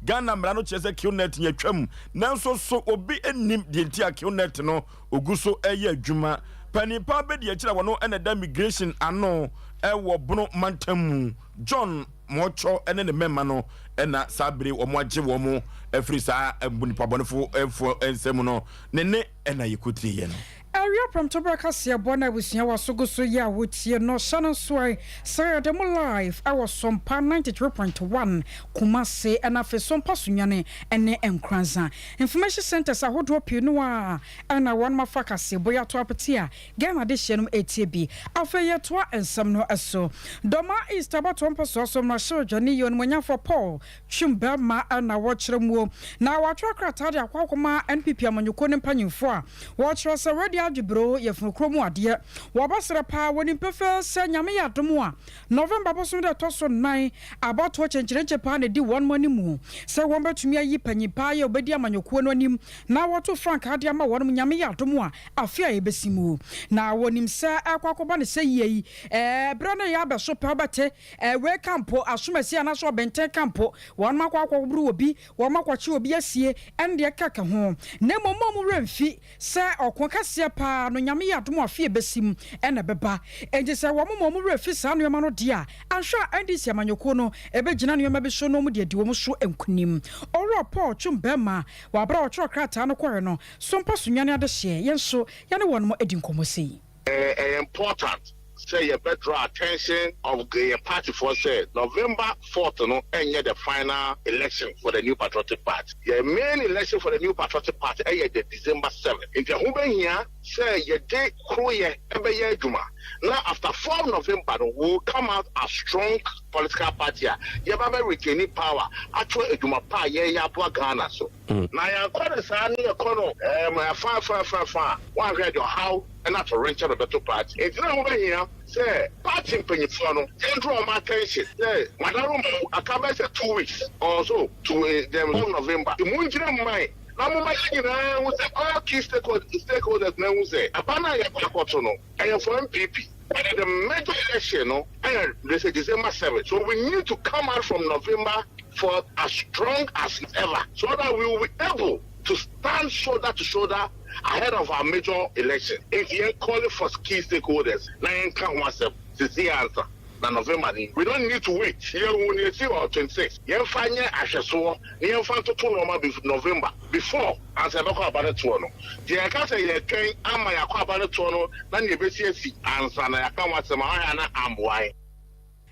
Ghana mmara no kyerɛ sɛ Qnet yɛatwam. Nanso so obi nnim deɛ nti a Qnet no ɔgu so reyɛ adwuma? Panin paa bɛdi akyire a wɔno na ɛda migration ano wɔ Bono mantam mu, John Mɔɔkyɔ ne ne mmarima no na saa bere wɔn agye wɔn afiri saa nipabɔnefo foɔ nsam no, ne nne na yɛkɔtieeɛ no. Awia prɛmtoberɛ kaseɛbɔ na abusua w'aso gu so yɛ a wotie no hyɛ no nso ɛ sɛ yɛde mo live ɛwɔ Sompa 93.1 Kumasi ɛna afei Sompa Sunyani ɛne Nkoranza Information Centres ahodoɔ pii no a ɛna wɔnom afa kaseɛbɔ yi ato apete a Ghana adehyeɛ nom retie bi. Afei yɛtoa nsɛm no so. Dormaa East abatoɔ mpɔsoa so mmarahyɛbadwani yi onimuonyamfoɔ Paul Twum Barima na wɔkyerɛ muo. Na watwerɛ krataa de akɔ akɔma NPP amanyɔkuo no mpanyinfoɔ a wɔkyerɛ sɛ wɔadi adwebro yɛfunu kuro mu adeɛ. Wɔbɛsrɛ paa wɔnim pefee sɛ Nyame yɛ adom a November bosome da ɛtɔ so nnan abatoɔ kyenkyerenkye paa na ɛdi wɔnom animu sɛ wɔn bɛtumi ayi panyin paa yi a ɔbɛdi amanyɔkuo no anim na wɔto frankaa de ama wɔnom Nyame yɛ adom a afe a yɛbɛsi mu. Na wɔnim sɛ ɛrekɔ akɔba no sɛ yie yi, ɛɛ, berɛ no reyɛ abɛso pɛ, wobɛte, ɛɛ, wei ka mpo, asomasi anaasɛ ɔbɛnten ka mpo, wɔnom akɔ akɔboro obi, wɔnom akɔkye obi asie, ɛne deɛ ɛkeka ho. Na mmom mma wɔn werɛ mfi sɛ ɔko kɛseɛ pa ara no, Nyame yɛ adom a afe a ɛbɛsi mu na ɛbɛba. Enti sɛ wɔn ma wɔn werɛ fi saa nneɛma no deɛ a, anhwɛ a NDC amanyɔkuo no bɛgyina nneɛma bi so na wɔde adi wɔn so nkunim. Owura Paul Twum Barima, wɔ aberɛ a ɔtwerɛ krataa no kɔeɛ no, So mpa so nwane adehyeɛ? Yɛn nso, yɛne wɔnom adi nkɔmmɔ sei. Ɛyɛ important sɛ yɛbɛ draw attention of yɛn party foɔ sɛ November fourth no ɛnyɛ the final election for the New Patriotic Party. Yɛn main election for the New Patriotic Party ɛyɛ the December seventh. Nti ɛho bɛhia sɛ yɛde koroyɛ ɛbɛyɛ adwuma na after fourth November no we will come out as strong political party a yɛba bɛ retaini power atoa adwuma pa a yɛreyɛ aboa Ghana so. Na yɛankɔ no saa ne yɛkɔ no ɛɛm ɛfa ɛfa ɛfa ɛfa a, woanhwɛ a deɛ ɔhaw ne atorenkyɛm bɛto party. Enti na ɛho bɛhia sɛ party mpanyinfoɔ no yɛn draw wɔn attention sɛ Madaroma mu aka bɛyɛ sɛ 2 weeks or so to the of November nti mongyina mman na momma yɛn nyinaa nhu sɛ all key stakeholders no ahu sɛ aba no a yɛkɔ akɔto no ɛyɛ for NPP but the major election no ɛyɛ they say December 7 so we need to come out from November 4th as strong as ever so that we will be able to stand shoulder to shoulder ahead of our major election. Nti yɛn calling for key stakeholders na yɛn ka ho asɛm sisi ansa. Na November ni. We don't need to wait. Yɛhu nea esii wɔ 26. Yɛmfa nyɛ ahwɛsoɔ na yɛmfa ntoto nnoɔma bef November before ansa yɛbɛkɔ aba no toɔ no. Deɛ yɛka sɛ yɛretwɛn ama yɛakɔ aba no toɔ no na nea ɛbɛsi asi ansa na yɛaka ho asɛm a, ɔhwɛ a na amboa yɛn.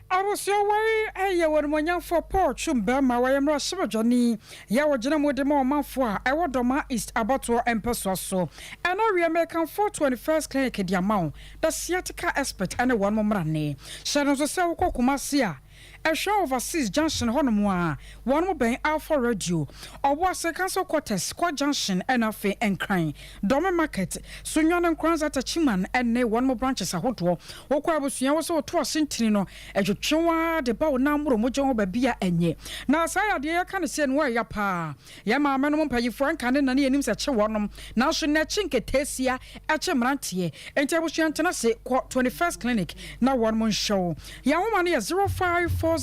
Abusua wei yɛ Onimuonyamfoɔ Paul Twum barima, ɔyɛ mmarahyɛbadwani yɛ a ɔgyina mu de ma ɔmanfoɔ a ɛwɔ Dormaa East abatoɔ mpɛsoa so. Ɛna awie mekamfo 21st Clinic de ama wo, The Sciatica Expert ne wɔn mmrane. Hyɛ no nso sɛ wokɔ Kumasi a, Ɛhwɛ Overseas Junction hɔnom a, wɔnom bɛn Alpha Radio, Ɔboase Council Quarters, kɔ Junction ɛna afei Nkran, Dɔme Market, Sunyani Nkoranza Techiman ɛne wɔnom branches ahodoɔ. Wokɔ abusua wo sɛ woto ase ntini no, ɛtwetwe wo ara de ba wo nan mmoro mogya hɔ baabi a ɛnyɛ. Na saa yadeɛ yɛka no sei no ɛya paa. Yɛn maame nom mpayifoɔ nka ne nane yɛnim sɛ kye wɔnom nanso nnɛ kye nketeesia kye mmeranteɛ enti abusua ntena ase kɔ 21st clinic na wɔnom nhyɛ wo. Yɛn nwoma no yɛ 0540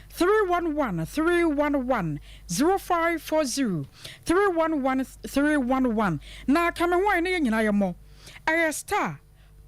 311 311 0540 311 311 na ka me ho a ɛne yɛn nyinaa yɛmmɔ ɛyɛ star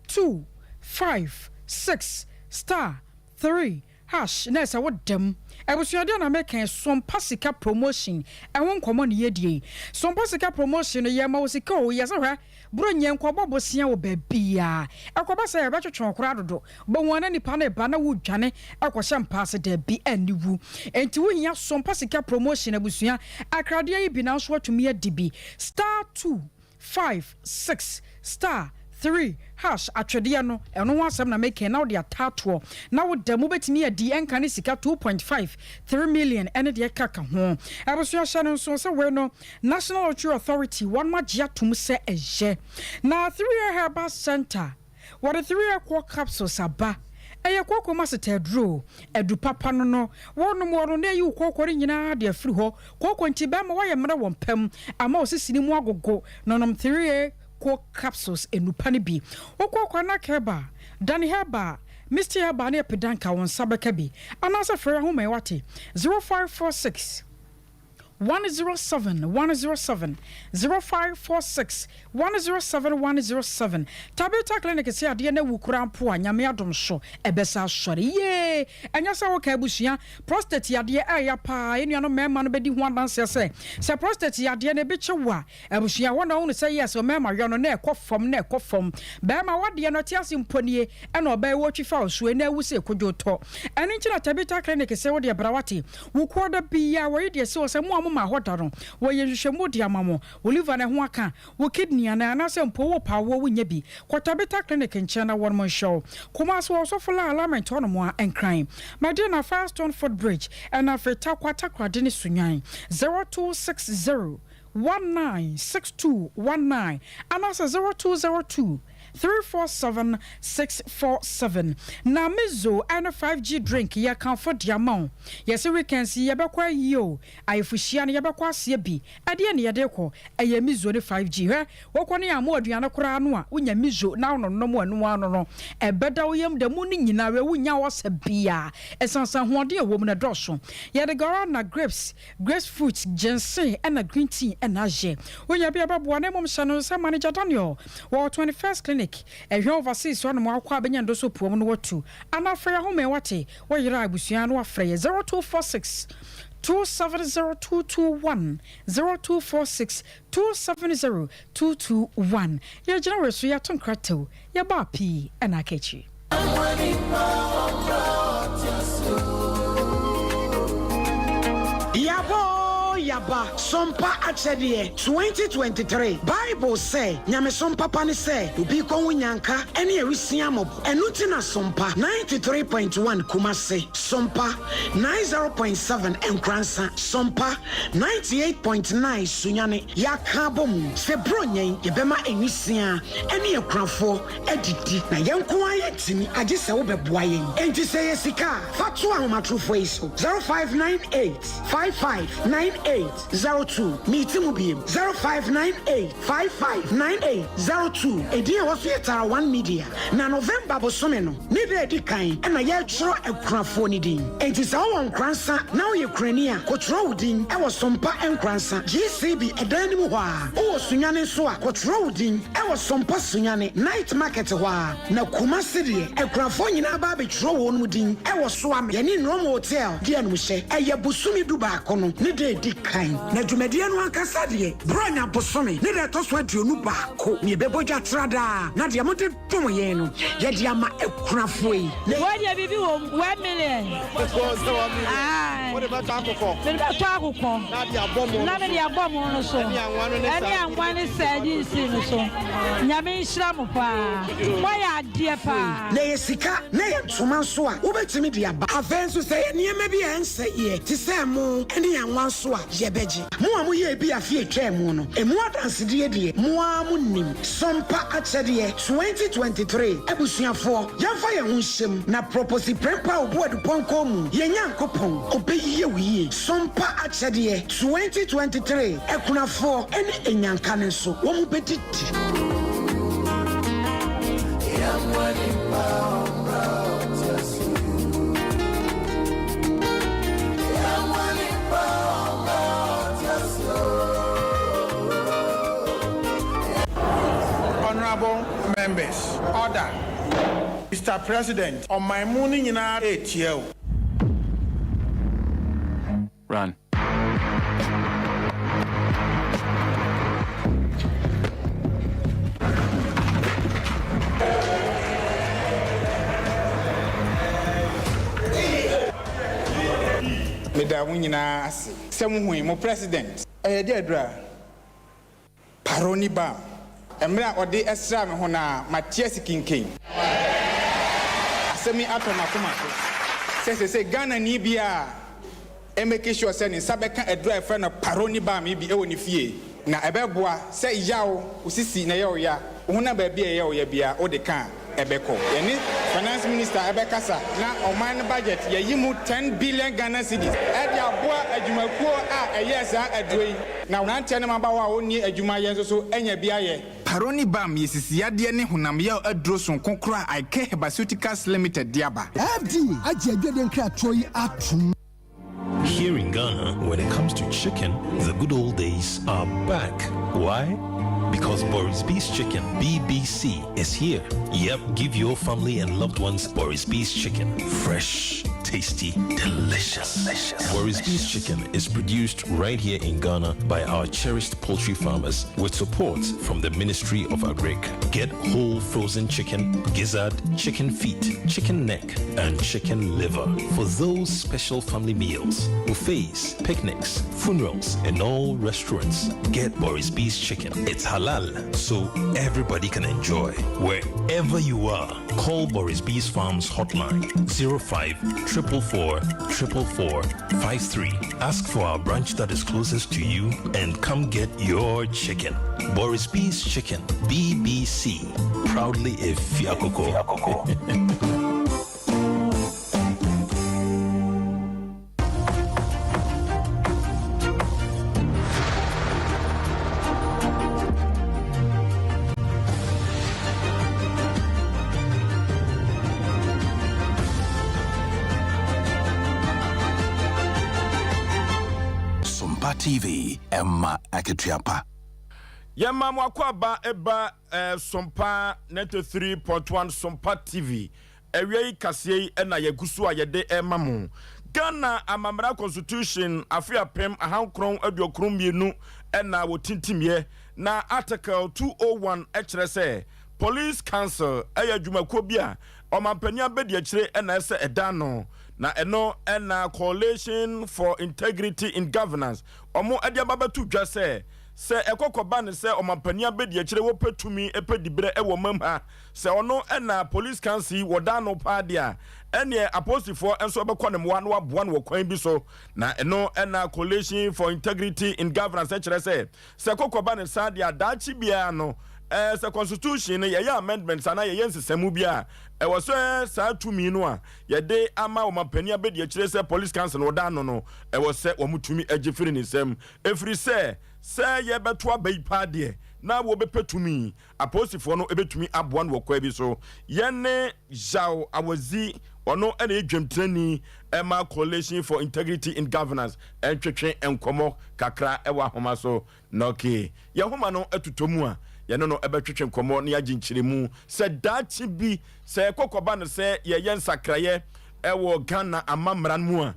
2 5 6 star 3 Hash na ɛsɛ wo dɛm. Abusua deɛ na meka yi sompa sika promotion ɛho nkɔmɔ na yɛdie yi sompa sika promotion no yɛma wo sika oo yɛsɛ hwɛ bro nyɛ nkɔbɔ bosea wɔ baabiaa ɛkɔba sɛ yɛbɛtwetwe wo koraa dodo bohu a na nipa no reba na wo dwane ɛkɔhyɛ mpaase daabi ɛne wu enti wo hia sompa sika promotion abusua akradeɛ yi bi nanso watumi adi bi star 2 5 6 star 3 hash atwedeɛ no ɛno ho asɛm na meka yi na wode ataatoɔ na wo da mu bɛtumi adi ɛnka ne sika 2.5 3 million ɛne deɛ ɛka ka ho. Abusua hyɛ no nso sɛ wei no National Lottery Authority wɔnom agye atom sɛ ɛyɛ na 3A Herbal Center Wɔde 3A Quack Capsules aba. Ɛyɛ kooko mu asetɛɛduro. Adu papa no no, wonom wɔ no na ayi wo kooko no nyinaa de afiri hɔ. Kooko nti bɛma woayɛ mmerɛ wɔ mpa mu, ama wo sisini mu agogo. No nom 3A Quack Capsules nnupa no bi. Wokɔ Kwanak Herbal, Dani Herbal, Misty Herbal ne Epidanka wo nsa bɛka bi. Anaasɛ frɛ yɛn ahoma yi woate, 0546. 107 107 0546 107 107 Tabitha Clinic se adeɛ no awu koraa mpo a Nyame adom so ɛbɛsa asɔre yee ɛnyɛ sɛ woka abusua prostate yadeɛ ɛɛya paa yɛn nuanom mmarima no bɛdi ho adanseɛ sɛ sɛ prostate yadeɛ no ebi kye wo a abusua hɔ na wohunu sɛ yes mmarima yɔ no na ɛkɔ fam na ɛkɔ fam barima wadeɛ no ɛte ase mpo nie ɛna ɔbaa yi wɔtwi fa wo so yi na awu sɛ kodwo tɔ ɛno nti na Tabitha Clinic se wodeɛ bra wate Wo kɔ da biaa wɔye deɛ ɛsɛ wɔ sɛ mo a mo maa hɔ da no wɔyɛ nhwehwɛmu de ama mo, wo liver no ɛho aka, wo kidney anaa anaasɛ mpo wo pɛ awoɔ wo nya bi. Kɔ Tabitha clinic nkyɛn na wɔnom nhwɛ wo. Kumasi wɔ Ɔsɔfo Laa Alignment hɔ nom a, Nkran, Madina Firestone Foot Bridge ɛna afei Tarkwa Takoradi ne Sunyani 0260 196219 anaasɛ 0202 347 647. Na Mizo ne 5G drink yɛ kamfo de ama wo. Yɛse weekends yi yɛbɛkɔ ayie o, ayefohyia no yɛbɛkɔ aseɛ bi. Ɛdeɛn na yɛde rekɔ? Ɛyɛ Mizo ne 5G. Hwɛ, wokɔ ne yɛamoa aduane koraa no a, wonya Mizo na wononom ɛno ara no no, ɛbɛda wo yam da mu no nyinaa, wei wonnya ɔsa biara. Ɛsiane sɛ ahoɔden a ɛwɔ mu no ɛdɔɔso. Yɛde guarana, grapes, Grace fruit, ginseng ɛna green tea ɛna ayɛ. Wonya bi a ɛbɛboa na mmom hyɛ no nsa Manager Daniel wɔ 21st Clinic, Ɛhwɛ Overseas hɔ nom akɔ a bɛnya ndoso puom no watu. Anaa frɛ yɛn ahoma yi wate, woyera abusua na wafrɛ yɛ 0246 270221, 0246 270221. Yɛgyina wei so yɛato nkrataw. Yɛbaa pii na aka akyiri. Yaba oo yaba, Sompa akyɛdeɛ 2023 Bible sɛ nyamesom papa ne sɛ obi kɔ ho nyanka ne awisia mmɔbɔ Ɛno nti na Sompa 93.1 Kumasi, Sompa 90.7 Nkoransa, Sompa 98.9 Sunyani Yɛaka abɔ mu sɛ Buronya yi yɛbɛma nwisiaa ne akunafoɔ adidi, na yɛn nko ara yɛntumi, agye sɛ wobɛboa yɛn. Enti sɛ ɛyɛ sika a, fa to ahomatorofoɔ yi so, 0598 55 98. 98 02. Meti mu biem, 0598 55 98 02. Edin a ɛwɔ so yɛ Tara One Media. Na November bosome no ne da a ɛdi kan na yɛretwerɛ akunafoɔ no din. Enti sɛ wowɔ Nkoransa na woyɛ kunani a, kɔtwerɛ wo din wɔ Sompa Nkoransa, GCB ɛdan no mu hɔ ara. Wowɔ Sunyani nso a, kɔtwerɛ wo din wɔ Sompa Sunyani, Night Market hɔ ara. Na Kumasi deɛ, akunafoɔ nyinaa ba abɛtwerɛ wɔn din wɔ Soame, yɛne Nrom Hotel di animhyɛ. Ɛyɛ bosome dubaako no ne da a ɛdi kan. Na dwumadie no ankasa deɛ, Buronya bosome ne da ɛtɔ so 21 na yɛbɛbɔ dwa tradaa, na deɛ mode dom yɛn no, yɛde ama akunafoɔ yi. Na. Wei deɛ biribi wɔ mu, 1 million. Aye. Wode bɛtɔ akokɔ. Mede bɛtɔ akokɔ. Na de abɔ mo Na mede abɔ mo no so. Ɛne anwa no ne Ɛne anwa ne sardines no so. Nyame nhyira mo paa. Moayɛ adeɛ paa. Na ɛyɛ sika na ɛyɛ ntoma nso a, wobɛtumi de aba. Afei nso sɛ ɛyɛ nneɛma bi a ɛnsɛeɛ te sɛ ɛmo ne anwa nso a, yɛbɛgye. Mo a moyɛɛ bi afe a ɛtwaa mu no, ɛmu adansedie deɛ, mo ara monim. Sompa Akyɛdeɛ 2023 Abusuafoɔ, yɛmfa yɛn ho nhyɛ mu na Proposi Prempeh a ɔbu adupɔnkɔ mu, yɛn Nyankopɔn, ɔbɛyie wo yie. Sompa Akyɛdeɛ 2023 Akunafoɔ ne Anyanka no nso, wɔn bɛdidi. Honourable members, order. Mr. President, ɔman mu no nyinaa retie wo. Run. Meda mo nyinaa ase sɛ muhui mo president. Ɛyɛ deɛ aduru a Paroni Bam mmerɛ a ɔde sraa me ho no ara mate ase kinkin. Asɛm yi atɔ m'akoma so sɛ seesei Ghanani biara mmake sure sɛ ne nsa bɛka aduru a yɛfrɛ no Paroni Bam yi bi wɔ ne fie na ɛbɛboa sɛ yaw, wo sisi na ɛyɛ wo ya, wo honam baabi a ɛyɛ wo ya biara wode ka a ɛbɛkɔ. Yɛne Finance Minister bɛkasa na ɔman no budget yɛayi mu 10 billion Ghana cedis de aboa adwumakuo a ɛyɛɛ saa aduro yi na mmeranteɛ ne mmabaawa a wɔnni adwuma yɛ nso so anya bi ayɛ. Paroni Balm yɛ sisiyadeɛ ne honam yaw aduro sononko koraa a Ike Herbaceuticals Limited de aba. FDA agye adwadie nkratoɔ yi atom. Here in Ghana, when it comes to chicken, the good old days are back. Why? Because Boris B's Chicken, BBC, is here. Yep, give your family and loved ones Boris B's Chicken. Fresh, tasty, delicious. delicious. Boris B's Chicken is produced right here in Ghana by our cherished poultry farmers with support from the Ministry of Agric. Get whole frozen chicken, gizzard, chicken feet, chicken neck, and chicken liver for those special family meals, buffets, picnics, funerals, and all restaurants. Get Boris B's Chicken. It's halal, so everybody can enjoy. Wherever you are, call Boris B's Farms hotline 05 444 444 53. Ask for our branch that is closest to you and come get your chicken. Boris B's Chicken, BBC. Proudly a Fiakoko. Sompa TV, ɛma akatua pa. Yɛma mo akwaaba ba eh, Sompa 93.1 Sompa TV. Awia yi kaseɛ yi na yɛgu so a yɛde rema mo. Ghana Amammara Constitution afe 1992 na wɔtintimiɛ na Article 201 kyerɛ sɛ Police Council yɛ adwumakuo bi a ɔmanpanin abadiakyire na ɛsɛ ɛda ano na ɛno na Coalition for Integrity in Governance wɔn de aba bɛto dwa sɛ sɛ ɛkɔ kɔba no sɛ ɔmanpanin abadiakyire wɔpɛ tumi pɛ diberɛ wɔ ɔmam ha Sɛ ɔno na Police Council yi wɔda ano paa deɛ a, ɛnneɛ apolisifoɔ nso bɛkɔ ne mmoa na wɔaboa no wɔ kwan bi so. Na ɛno na Coalition for Integrity in Governance kyerɛ sɛ, sɛ kɔkɔ ba no saa deɛ a, daakye biara no, Ɛɛ sɛ constitution no yɛyɛ amendments anaa yɛyɛ nsesamu bi a, ɛwɔ sɛ saa tumi no a yɛde ama ɔmampanin abɛdiakyire sɛ Police Council no ɔda ano no, ɛwɔ sɛ wɔtumi gye firi ne nsam. Ɛfiri sɛ, sɛ yɛbɛto aba yi paa deɛ, na wɔbɛpɛ tumi. Apolisifoɔ no bɛtumi aboa no wɔ kwan bi so. Yɛne Zhao Awadzi, ɔno na ɛyɛ dwamtenani ma Coalition for Integrity in Governance ntwetwe nkɔmmɔ kakra wɔ ahoma so. Na okay, yɛn nhoma no totɔ mu a, yɛne no bɛtwetwe nkɔmmɔ na yɛagye nkyerɛmu sɛ daakye bi sɛ ɛkɔ kɔba no sɛ yɛyɛ nsakraeɛ wɔ Ghana amammara no mu a,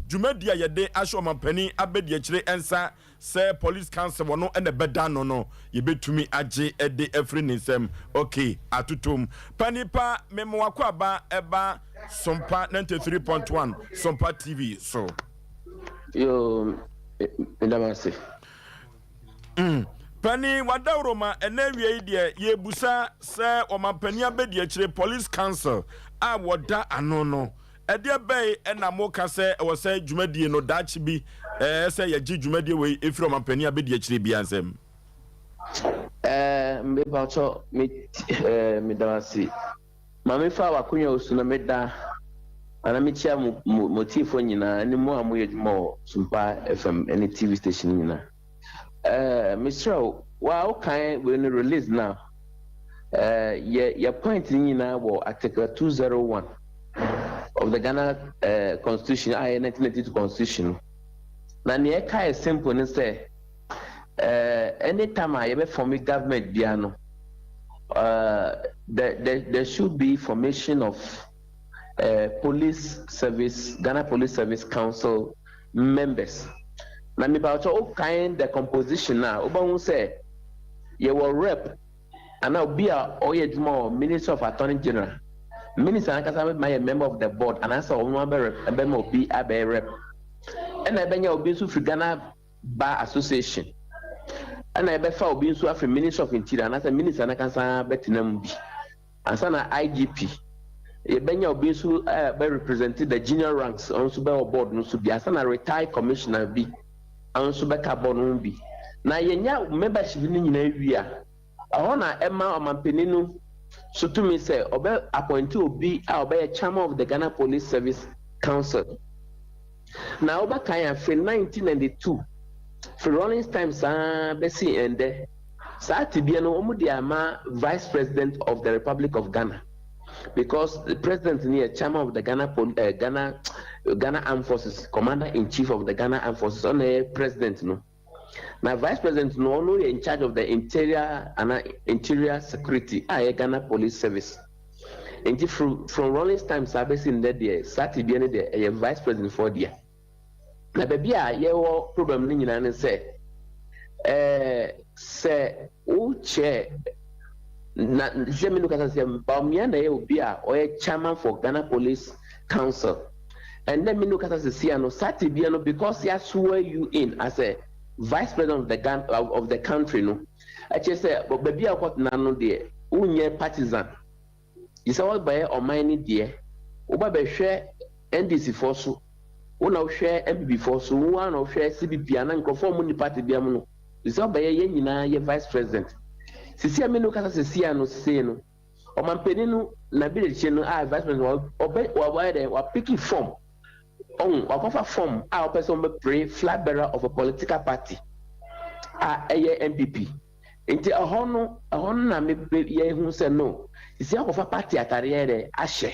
dwumadi a yɛde ahyɛ ɔmampanin abadiakyire nsa sɛ Police Council no na ɛbɛda ano no, yɛbɛtumi agye de afiri ne nsam. Okay, atotom. Pa nipa, mema w'akwaaba ɛba Sompa 93.1 Sompa TV so. Yoo, meda mo ase. Mm. Pani wadawuroma ɛnɛ awia yi deɛ yɛbusa sɛ ɔmampanin abɛdiakyire Police Council a wɔda ano no ɛdeɛ bɛn ɛna moka sɛ ɛwɔ sɛ dwumadie no daakye bi ɛɛ sɛ yɛgye dwumadie wei ɛfiri ɔmampanin abɛdiakyire biara nsam. Ɛɛ mepatwɔ me ɛɛ meda wo ase. Ma me fa w'akonnwa wo so na me da anaa me kyia mo mo mo tiefoɔ nyinaa ne mo a mo yɛ adwuma wɔ Sumpa FM ne TV station nyinaa. Ɛɛ mesrɛ wo wa wo kan wei no release na ɛɛ yɛ yɛ point no nyinaa wɔ article 201 of the Ghana ɛɛ constitution a yɛ 1992 constitution no. Na nea ɛka yɛ simple ne sɛ Eh, anytime a yɛbɛ form government bia no, uh, there, there, there should be formation of uh, police service, Ghana Police Service Council members. Na mepa kyɛ o kan the composition na wobɛhu sɛ yɛwɔ rep ana obi a ɔyɛ adwuma wɔ Ministry of Attorney General. Minister ankasa bɛma yɛ member of the board anaasɛ ɔno abɛ rep ɛbɛma obi abɛyɛ rep. Ɛna ɛbɛnya obi nso firi Ghana Bar Association, ɛna yɛbɛfa obi nso afiri Ministry of Interior anaasɛ Minister no ankasa bɛtena mu bi ansa na IGP. Yɛbɛnya obi nso a bɛ represent the junior ranks ɔno nso bɛwɔ board no so bi ansa na retired commissioner bi ɔno nso bɛka board no ho bi. Na yɛnya membership no nyinaa wie a, Ɛhɔ na ɛma ɔmanpanin no so tumi sɛ ɔbɛ appointe obi a ɔbɛyɛ chairman of the Ghana Police Service Council. Na wobɛkae a firi 1992, firi Rawlings time saa bɛsi ɛndɛ, saa tebea no wɔn de ama Vice President of the Republic of Ghana because the president no yɛ chairman of the Ghana Pol eh, Ghana Ghana Armed Forces, commander in chief of the Ghana Armed Forces, ɔno na ɛyɛ president no. Na vice president no ɔno yɛ in charge of the interior ana interior security a ɛyɛ Ghana police service. Nti from from Rawlings time saa bɛsi ndɛ deɛ saa tebea no deɛ ɛyɛ vice president foɔ dea. Na baabi a yɛwɔ problem no nyinaa ne sɛ ɛɛ sɛ wo chair na sɛ me no kasa sɛ Bawumia na ɛyɛ obi a ɔyɛ chairman for Ghana Police Council. Ɛndɛ me ne wo kasa sesia no saa tebea no because ya swear you in as a vice president of the Ghana of the country no ɛkyerɛ sɛ baabi a wokɔtena no deɛ wonyɛ partisan gye sɛ wɔbɛyɛ ɔman no deɛ woba bɛhwɛ NDC foɔ so wo na wohwɛ NPP foɔ so wo ara na wohwɛ CPP anaa nkurɔfoɔ a wɔn ni party bia mu no gye sɛ wobɛyɛ yɛn nyinaa yɛ vice president sesia me ne wo kasa sesia no sesei no Ɔmanpanin no n'abirikyiri no a vice president no ɔbɛ wayɛ dɛ wapiki form ɔho wakɔfa form a ɔpɛ sɛ ɔbɛpere flag bearer of a political party a ɛyɛ NPP nti ɛhɔ no ɛhɔ no na me yɛhu sɛ no sisi akɔfa party atare yɛ dɛ ahyɛ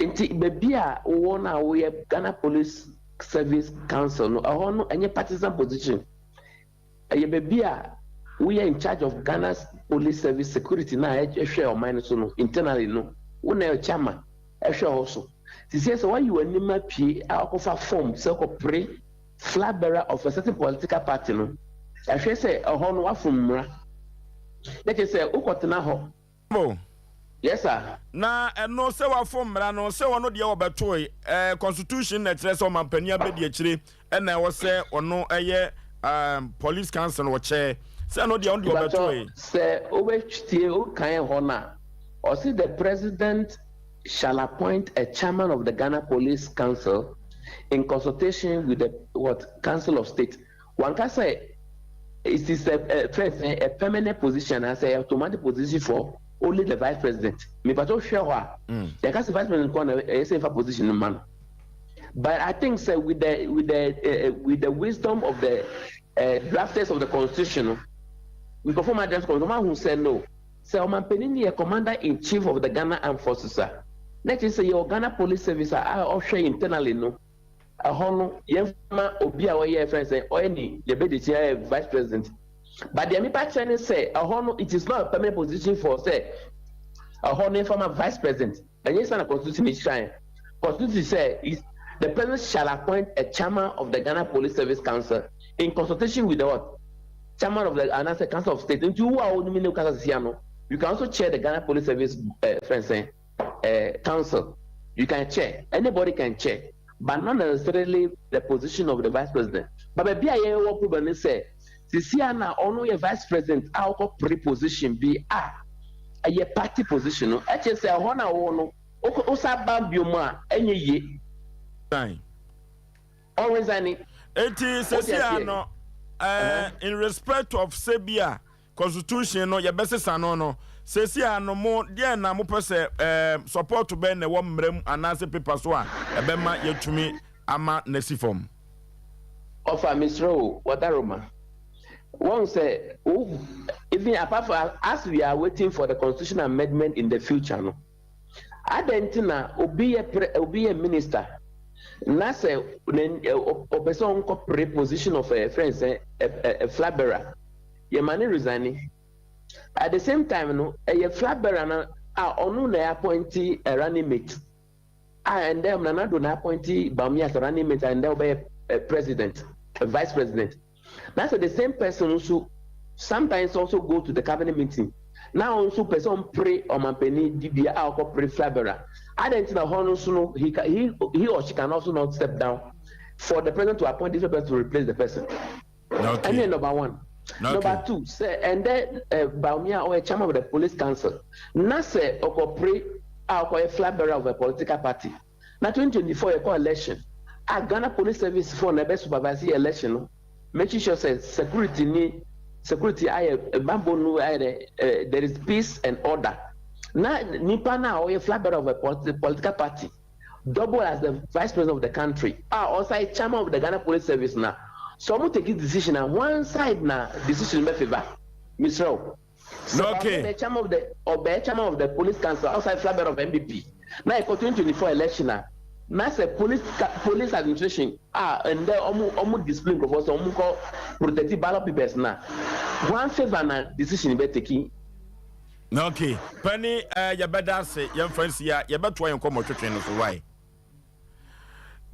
nti baabi a wowɔ no a woyɛ Ghana Police Service Council no ɛhɔ no ɛnyɛ partisan position. Ɛyɛ baabi a woyɛ in charge of Ghana's police service security no a ɛhwɛ ɔman no so no internally no wo na ɛyɛ chairman ɛhwɛ hɔ so. Sisiɛ sɛ woayi w'anim apue a wakɔfa form sɛ kɔpere flag bearer of a certain political party no ɛhwɛ sɛ ɛhɔ no wafom mmara na kyerɛ sɛ wokɔtena hɔ Mo. Yes sir. Na ɛno sɛ wafom mmara no sɛ ɔno deɛ wɔbɛtoe ɛɛ constitution na ɛkyerɛ sɛ ɔmampanin abɛdi akyire ɛna ɛwɔ sɛ ɔno ɛyɛ um, police council no ɔkyɛ sɛ ɛno deɛ ɔno deɛ wɔbɛtoe. Sɛ wobɛtie wokan hɔ no a ɔse the president shall appoint a chairman of the Ghana Police Council in consultation with the what council of state wanka sɛ. It is a, a, first, a permanent position anaasɛ automatic position for only the vice president. Mepatɔ hwɛ hɔ a, yɛka sɛ vice president kɔ na ɛyɛ sɛ nfa position no ma no. But I think sɛ with the wisdom of the drafters of the constitution no, nkurɔfoɔ ma draft constitution, wɔn ahu sɛ no, sɛ ɔmanpanin no yɛ commander in chief of the Ghana Armed Forces a, na kyerɛ sɛ yɛwɔ Ghana Police Service a a ɔhwɛ internally no, ɛhɔ no yɛmfa obi a ɔyɛ fɛn sɛ ɔyɛ ne yɛbɛdi akyi ayɛ vice president. But deɛ mepa kyerɛ ne sɛ ɛhɔ no, it is not a permanent position for sɛ ɛhɔ no yɛmfa ma vice president. Ɛnyɛ sɛ na constitution ni kyerɛ. Constitution sɛ is the president shall appoint a chairman of the Ghana Police Service Council in consultation with the what? Chairman of the anaasɛ Council of State. Nti wo a wonim ne kasa sisia no, you can also chair the Ghana Police Service friend sɛ council. You can chair. Anybody can chair, but not necessarily the position of the vice president. But baabi a yɛwɔ problem ne sɛ sisia na ɔno yɛ vice president a ɔkɔ pre position bi a ɛyɛ party position no, ɛkyɛ sɛ ɛhɔ na wɔwɔ no, wosa ba bio mu a ɛnyɛ yie. Ɔresign. Eti sɛsi ano in respect of sɛbi a constitution no yɛbɛsesa no, sɛsi ano mo deɛ na mopɛ sɛ support bɛn na ɛwɔ mmerɛ mu anaasɛ paper so a ɛbɛma yɛtumi ama n'asi fam? Ɔfa, mesrɛ o, wɔdaroma wɔn sɛ even apart from as we are waiting for the constitutional amendment in the future no, adɛn nti na obi yɛ pre obi yɛ minister na sɛ ɔpɛ sɛ ɔnkɔ pre position of a friend sɛ a flag bearer, yɛma ne resign? At the same time no, ɛyɛ flag bearer no a ɔno na appoint a running mate a ɛndɛ Nana Addo na appoint Bawumia as a running mate a ɛndɛ ɔbɛyɛ president, vice president, na sɛ the same person nso sometimes also go to the cabinet meeting na ɔno nso pɛ sɛ ɔmpere ɔmampanin dibea a ɔkɔ pere flag bearer, adɛn nti na hɔ no nso no he or she can also not step down for the president to appoint different person to replace the person? Okay. Ɛne number one. Number two, sɛ ɛndɛ Bawumia ɔyɛ chairman of the police council na sɛ ɔkɔpere a ɔkɔyɛ flag bearer of a political party na 2024 yɛkɔ election a, Ghana Police Service foɔ na ɛbɛ supervise yɛ election no, making sure sɛ security ni security ayɛ bambo no ayɛ dɛ there is peace and order, na nipa na ɔyɛ flag bearer of a political party double as the vice president of the country a ɔsan chairman of the Ghana Police Service, na so ɔmo take decision na one side na decision bɛ favour, mesrɛ o. The chairman of the ɔbɛyɛ chairman of the police council outside flag bearer of NPP na ɛkɔ 2024 election a, na sɛ police administration a ndɛ ɔmo discipline nkurɔfoɔ sɛ ɔmo kɔ protect ballot papers, na one favour na decision bɛ take? Okay, pani, yɛbɛda ase. Yɛmfa nsi a yɛbɛtoa yɛn nkɔmmɔ twetwe no so. Wae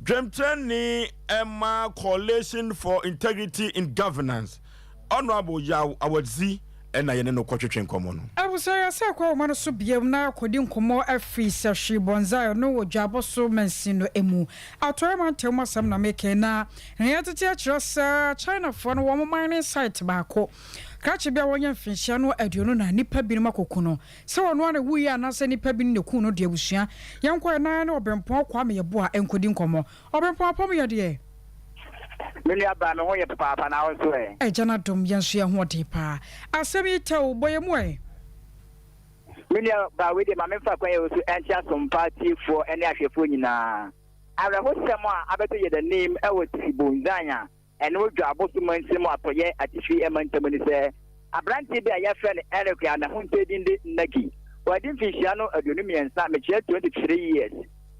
dwamkyerɛni ɛma Coalition for Integrity in Governance, Honourable Yaw Awadzi, ɛna yɛne no kɔtwetwe nkɔmmɔ no. Abusua, yɛsɛ kɔ ɔma no so biam na akɔdi nkɔmmɔ afiri sɛ hwee bɔnzae no wɔ dwabɔ so mansin no mu, atɔre mantam asɛm na mekɛ na nea tete akyerɛ sɛ Chinafoɔ no wɔn mining site baako krakye bi a wɔnyɛ mfinhyia no 20 na nnipa binom akɔku no, sɛ wɔno ana wuyɛ anaasɛ nnipa bi no ne ku no de. Abusua, yɛnkɔ ɛnan ne Ɔbrɛmpɔn Kwame Yɛboa nkɔdi nkɔmmɔ. Ɔbrɛmpɔn, apɔm yɛ deɛ? Me nua baa, me ho yɛ papaapa, na wo nso ɛ? Ɛgya no adom, yɛn nso yɛn ho ɔden paa. Asɛm yi tɛw bɔ yɛ mu ɛ. Me nua baa, wei deɛ ma memfa kwan yɛ wo so ɛnkyɛ asompa tiefoɔ ne ahwɛfoɔ nyinaa. Awerɛhosɛm a abɛto yɛn anim wɔ Tifi Bonzan a ɛno dwa aboso mansin mu atɔyɛ atifi mantam ne sɛ aberanteɛ bi a yɛfrɛ no Eric a n'ahontɛ din de Nagi, wɔde mfinhyia no 23, mekyerɛ 23 years,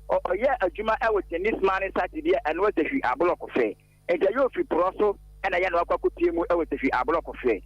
ɔyɛ adwuma wɔ Chinese mining site bi a ɛno Sɛhwi Abolɔkɔfɛ. Nti ɛyɛ ofi porɔ so ɛna ɛyɛ na wakɔ akɔpie mu wɔ Sɛhwi Abolɔkɔfɛ.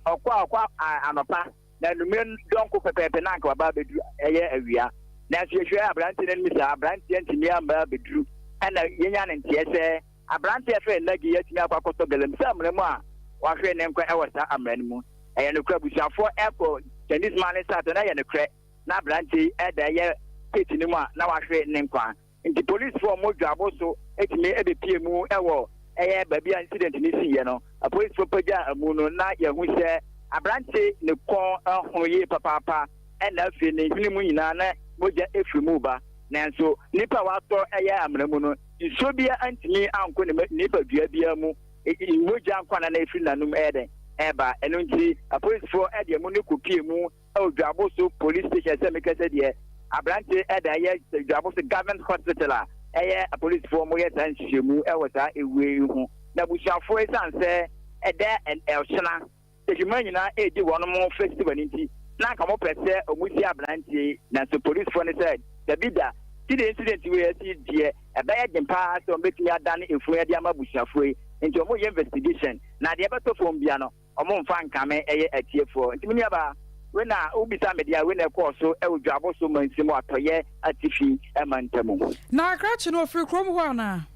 Ɔkɔ a ɔkɔ anɔpa na anumere dɔnko pɛpɛɛpɛ na anka waba abɛduru ɛyɛ awia. Nanso yɛhwɛ aberanteɛ no anim saa, aberanteɛ ntumi amba abɛduru, ɛna yɛnya ne nteɛ sɛ aberanteɛ fɛ Nagi yɛatumi akɔ akɔtɔ galamsey amena mu a wahwere ne nkwa ɛwɔ saa amena no mu. Ɛyɛ nokorɛ, abusuafoɔ ɛkɔ Chinese mining site na ɛyɛ nokorɛ na aberanteɛ yi ɛda ɛyɛ pit no mu a na wahwere ne nkwa. Nti polisifoɔ mo dwabo so etumi ebepie mu ɛwɔ ɛyɛ baabi a incident ne si yɛ no. Apolisifoɔ pagya amu no na yɛhu sɛ aberante ne kɔn ɛhono yie papaapa, ɛna afei ne hwene mu nyinaa na mogya efiri mu ba. Nanso nipa a watɔ ɛyɛ amena mu no, nsuo biara ntumi ankɔ ne nipadua biara mu, mogya nkwa na efiri n'anum ɛyɛ dɛ. ɛreba. Ɛno nti apolisifoɔ de amu no kɔpie mu wɔ Dwaboso Police Station sɛ mekɛ sɛ deɛ aberante ɛda ɛyɛ Dwaboso Government Hospital a ɛyɛ apolisifoɔ mo yɛ saa nhwehwɛmu wɔ saa ewue yi ho. Na abusuafoɔ ɛsiane sɛ ɛda ɔkyena adwuma nyinaa redi wɔn mo festival no nti, na anka wɔpɛ sɛ wɔsi aberanteɛ yi, nanso polisifoɔ no sɛ dabi da, sɛdeɛ incident wei asi deɛ, ɛbɛyɛ den paa sɛ wɔbɛtumi adane efunu de ama abusuafoɔ yi, nti wɔyɛ investigation, na deɛ ɛbɛtɔ fam bia no, wɔmfa nkame ɛyɛ atiefoɔ. Nti me nuabaa, wei na wobisa me deɛ a, wei na ɛkɔɔ so wɔ Dwaboso mansin mu atɔeɛ atifi mantamu. Na krakye no ɔfiri kurom hɔ anaa?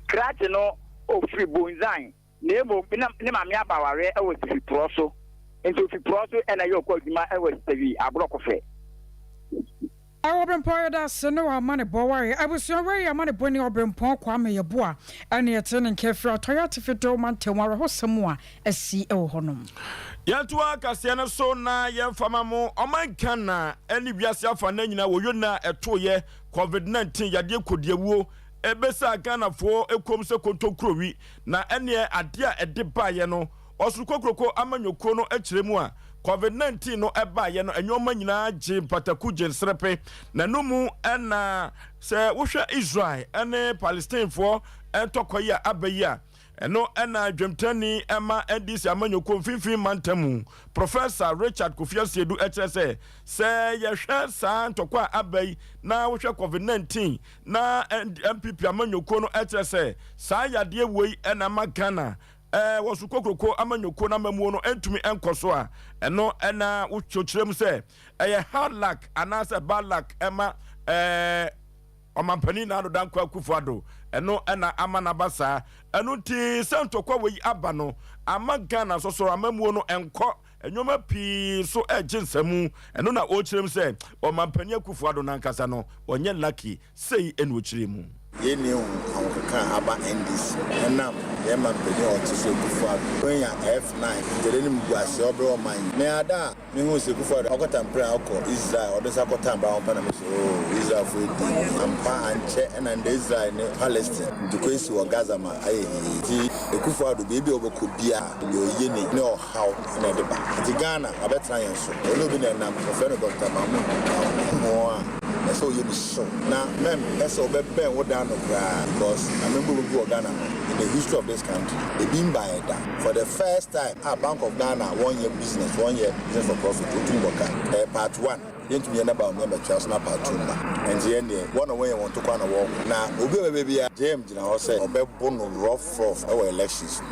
Krakye no ɔfiri Bonzan. Na mmom na ne maame aba awareɛ wɔ Sifi porɔ so, nti ofi porɔ so na ɛyɛ ɔkɔ adwuma wɔ Sitawi Aborɔkofɛ. Ɔberempɔn yɛda ase ne w'amanebɔ ware abusua wei amanebɔ ni Ɔberempɔn Kwame Yeboah ɛne yɛte ne nka firi Atɔeɛ Atifi Dɔw mantam awerɛhosɛm a asi wɔ hɔ nom. Yɛntoa kaseɛ no so na yɛmfa ma mo ɔman Ghana ne wiase afa-nna nyinaa wɔ yona a ɛtoeɛ Covid 19 yadeɛ kɔdiawuo ɛbɛsaa Ghanafoɔ kom sɛ kontonkurowi Na ɛneɛ adeɛ a ɛde baeɛ no, ɔsoro kokroko amanyɔkuo no kyerɛ mu a, Covid 19 no baeɛ no, nnoɔma nyinaa gyee mpataku gyee nserepe. Na ɛno mu na sɛ wohwɛ Israel ne Palestinefoɔ ntɔkwa yi a aba yi a, ɛno na dwamtenani ma NDC amanyɔkuo mfimfini mantam mu, Professor Richard Kofi Asiedu kyerɛ sɛ, sɛ yɛhwɛ saa ntɔkwa a aba yi na wohwɛ Covid 19 Na NPP amanyɔkuo no kyerɛ sɛ saa yadeɛ wei na ama Ghana wɔ so kokroko amanyɔkuo no amamuo no ntumi nkɔ so a, ɛno na wokyerɛ mu sɛ ɛyɛ hard luck anaasɛ bad luck ɛma ɔmampanin Nana Addo Dankwa Akufo-Addo, ɛno na ama no aba saa. Ɛno nti sɛ ntɔkwa wei aba no ama Ghana nso so amamuo no nkɔ Nneɛma pii nso regye nsamu. Ɛno na ɔrekyerɛ mu sɛ Ɔmanpanin Akufo Addo no ankasa no, ɔnyɛ lucky. Sei na ɔkyerɛɛ mu. Yɛnni ho ahokeka a aba NDC ɛnam yɛn manpanin a ɔte so Akufo Addo wanya F9 nti ɛde animguaseɛ ɔbrɛ ɔman yi. Me ara da a me huu sɛ Akufo Addo ɔkɔtam plane akɔ Israel ɔde nsa kɔtam baa ho pɛ na me sɛ oo Israelfoɔ adi ampa ankyɛ ɛna ndɛ Israel ne Palestine ntokwa asi wɔ Gaza ma ayɛ hee nti Akufo Addo baabi a ɔbɛkɔ biara deɛ ɔyɛ ni ne ɔhaw haw na ɛde ba. Nti Ghana abɛtena yɛn so. Ɔne obi na ɛnam, wɔfrɛ no Doctor Mahmood Bawumia. Wohu wɔn a, ɛsɛ sɛ woyɛ mu hyew na mɛmpɛ sɛ wobɛbɛn wo dan no koraa because amembu a wɔbu wɔ Ghana no, in the history of this country, ebi mbaeɛ da. For the first time a Bank of Ghana a wɔnyɛ business, wɔnyɛ business for profit, wotumi bɔ ka. Ɛyɛ part one. Yɛntumi yɛ na Bawumia mmɛtoa so na part two mma. Nti yɛn deɛ, wɔn na wɔnyɛ wɔn ntokwa na wɔreko. Na obi a ɔbɛba biara, JM gyina hɔ sɛ ɔbɛbo no rough rough wɔ elections mu.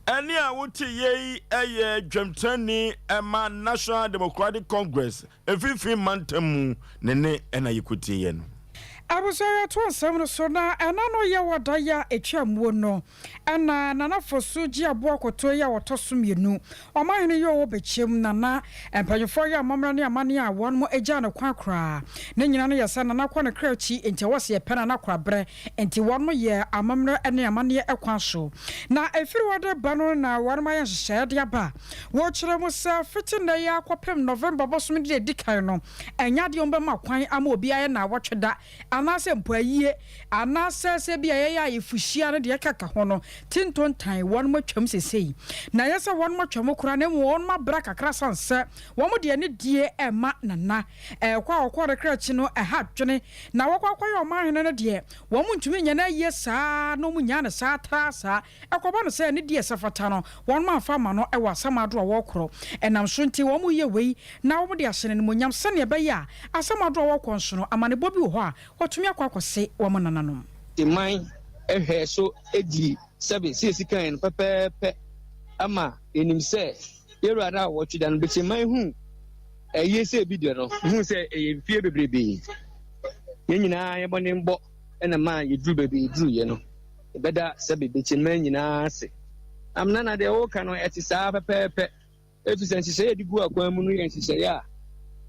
Ɛnne a wote yei yɛ dwamtenani ma National Democratic Congress mfimfini mantam mu ne nne na yɛkɔtieeɛ no. Abusua yɛtoa nsɛm no so na ɛna no yɛ wɔ da yi a ɛtwa muo no ɛna Nana Fosu gye aboa kɔtoɔ yi a ɔtɔ so mmienu Ɔmanhene yi ɔwɔ bɛkyɛm Nana mpanyinfoɔ yɛ amammerɛ ne amanneɛ a wɔn agyaa no kwan koraa ne nyina no yɛ sɛ Nana kɔ ne kra akyi nti ɛwɔ sɛ yɛpɛ Nana koraberɛ Enti wɔnom yɛɛ amammerɛ ne amanneɛ kwan so. Na ɛfiri hɔ de ba no na wɔnom ayɛ nhyehyɛeɛ de aba. Wɔkyerɛ mu sɛ fiti nnɛ yi ara kɔpem November bosome da ɛdi kan no, ɛnyɛ adeɛ a wɔbɛma kwan ama obi ayɛ naawɔtwe da anaasɛ mpo ayie anaasɛ sɛ ebia yɛyɛ ayefohyia ne deɛ ɛkeka ho no, ti ntontan wɔnom atwam seesei. Na ɛnyɛ sɛ wɔnom atwam koraa na mmom wɔnom abra kakra sane sɛ wɔn de anidie rema Nana. Ɛkɔ a ɔkɔɔ ne kra akyi no, ɛha adwene. Na wɔkɔ akɔyɛ ɔmanhene no deɛ, wɔntumi nyɛ no ayie saa na wɔnyaa no saa traa saa. Ɛkɔba no sɛ ne deɛ ɛsɛ fata no, wɔn amfa amma no wɔ asamado a wɔrekorɔ. Ɛnam so nti wɔyɛ wei na wɔde ahyɛ no animuonyam sɛdeɛ ɛbɛyɛ a asamado a wɔrekɔ nso no, amanebɔ bi wɔ hɔ a, wɔatumi akɔ akɔse wɔn nananom. Man hwɛɛ so dii sɛbe sɛ yɛsi kan no pɛpɛɛpɛ ma yɛnim sɛ yɛn Wura no a wɔtwe da no bɛkyɛ man hu Ɛyɛ sɛ ebi deɛ no, mehu sɛ ɛyɛ mfie bebrebe. Yɛn nyinaa yɛn mmɔdenbɔ na maa yɛduru baabi yɛduruiɛ no. Yɛbɛda sɛbe Bekyemma nyinaa ase. Amena na deɛ woka no ɛte saa pɛpɛɛpɛ. Ɛfiri sɛ nhyehyɛeɛ a yɛde gu akwan mu no yɛ nhyehyɛeɛ a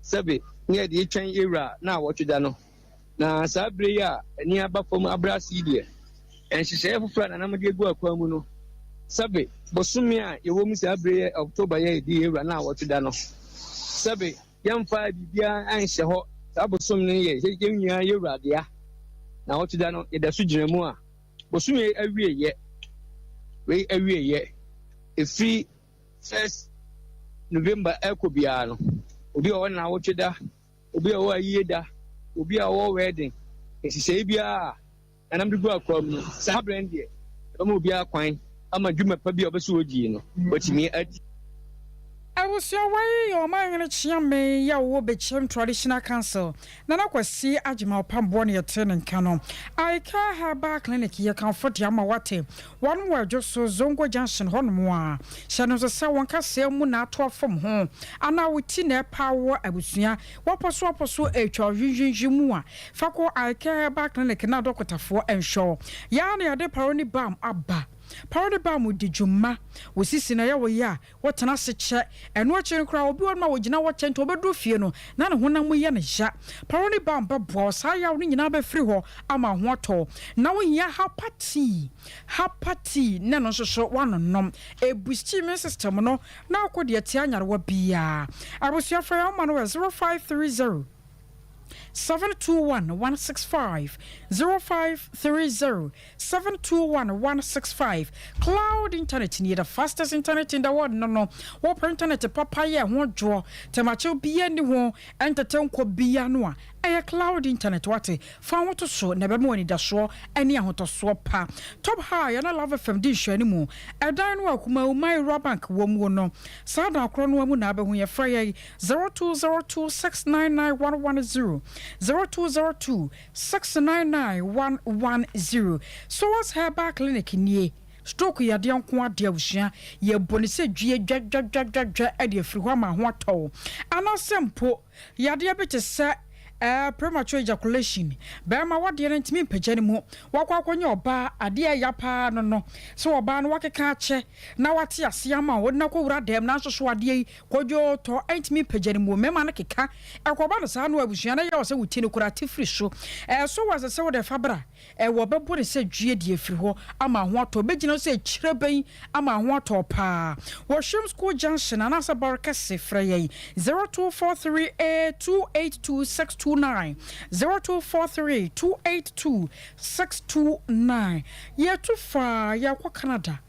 sɛbe na yɛde retwɛn yɛn wura naawɔtwe da no. Na saa berɛ yi a ani aba fam abrɛ ase yi deɛ, nhyehyɛeɛ foforɔ a nananom de agu akwan mu no, sɛbe bosome a yɛwɔ mu saa berɛ yi, October yi a yɛdi yɛn wura naawɔtwe da no, sɛbe yɛmfa biribiara nhyɛ hɔ, saa bosome no yɛ yɛn nyinaa yɛn wura dea. Naawɔtwe da no, yɛda so gyina mu a, bosome yi awieeɛ, wei awieeɛ. Ɛfiri first November ɛrekɔ biara no, obi a ɔwɔ nnawɔtwe da, obi a ɔwɔ ayie da, obi a ɔwɔ wedding, nhyehyɛe biara a nananom de gu akoa mu no, saa berɛ no deɛ, ɛbɛma obiara kwan ama dwuma pa bi a ɔpɛ sɛ ɔdi no, watumi adi. Abusua wei yɛ Ɔmanhene Kyeame yi a ɔwɔ Bekyem Traditional Council, Nana Kwasi Agyemang Ɔpamboɔ na yɛtee ne nka no. Eye Care Herbal Clinic yɛ kamfo de ama woate. Wɔn wɔ Adwo so, Zongo Junction hɔ nom a. Hyɛ no nso sɛ wo nkasɛɛ mu na ato afam ho anaa wo ti na ɛpa wo abusua wapɔso apɔso retwa wo hwinhwinhwin mu a, fa kɔ Eye Care Herbal Clinic na adɔkotafoɔ nhwɛ wo. Yɛ ara na yɛde Paroni Balm aba. Paroni Balm di dwuma. Wo sisi na ɛyɛ wo ya a, Wɔtena ase kyɛ. Ɛno akyi no koraa, obi wɔ hɔnom a ogyina hɔ kyɛ nti ɔbɛduru fie no, na ne honam mu yɛ no ya. Paroni Balm bɛboa wo. Saa yaw no nyinaa bɛfiri hɔ ama wo ho atɔ wo. Na wohia Hapa Tea. Hapa Tea na ɛno nso so woanonom. Ɛbusti immune system no na ako de atia nyarewa biara. Abusua frɛ yɛn ma no wɔ 0530 721 165, 0530 721 165. Cloud internet nie, the fastest internet in the world no no. Wopɛ internet papa yɛ ho dwoɔ, tɛmakyɛw biara nni ho, ɛntɛtɛ nkɔ biara no a, ɛyɛ cloud internet wate. Fa wo ho to so na ɛbɛma wo anidasoɔ ne ahotɔsoɔ pa. Top High ɛne Love FM di nhwɛanimu. Ɛdan no a Kumawu Man Rural Bank wɔ muo no, saa dan korɔ no ara mu na abɛhu yɛn. Frɛ yɛn 0202 699 110, 0202 699 110. Soas Herbal Clinic nie. Stroke yadeɛ nko adeɛ abusua. Yɛbɔ no sɛ dwie dwadwadwadwadwa de afiri hɔ ama ho atɔ wo. Anaasɛ mpo yadeɛ bi te sɛ eh, premature ejaculation. Bɛrima wadeɛ no ntumi mpagya ne mu. Wakɔ akɔnyɛ ɔbaa adeɛ a ɛya paa no no. Sɛ ɔbaa no wakeka akyɛ na wate aseɛ ama wo, wode no akɔwura dɛm nanso so adeɛ yi Kojo tɔ ntumi mpagya ne mu. Mmarima no keka. Ɛkɔba no saa no abusua no yɛ wo sɛ wo ti no koraa te firi so. Ɛso wɔ ɛsɛ sɛ wode fa bra. Ɛwɔ bɛbɔ no sɛ due de afiri hɔ ama ho atɔ. Bɛgyina so sɛ kyerɛbɛn ama ho atɔ paa. Wɔ Hwim School Junction anaasɛ Bɔre Kɛse frɛ yɛn 0243 282 629, 0243 282 629. Yɛtu faa yɛkɔ Canada.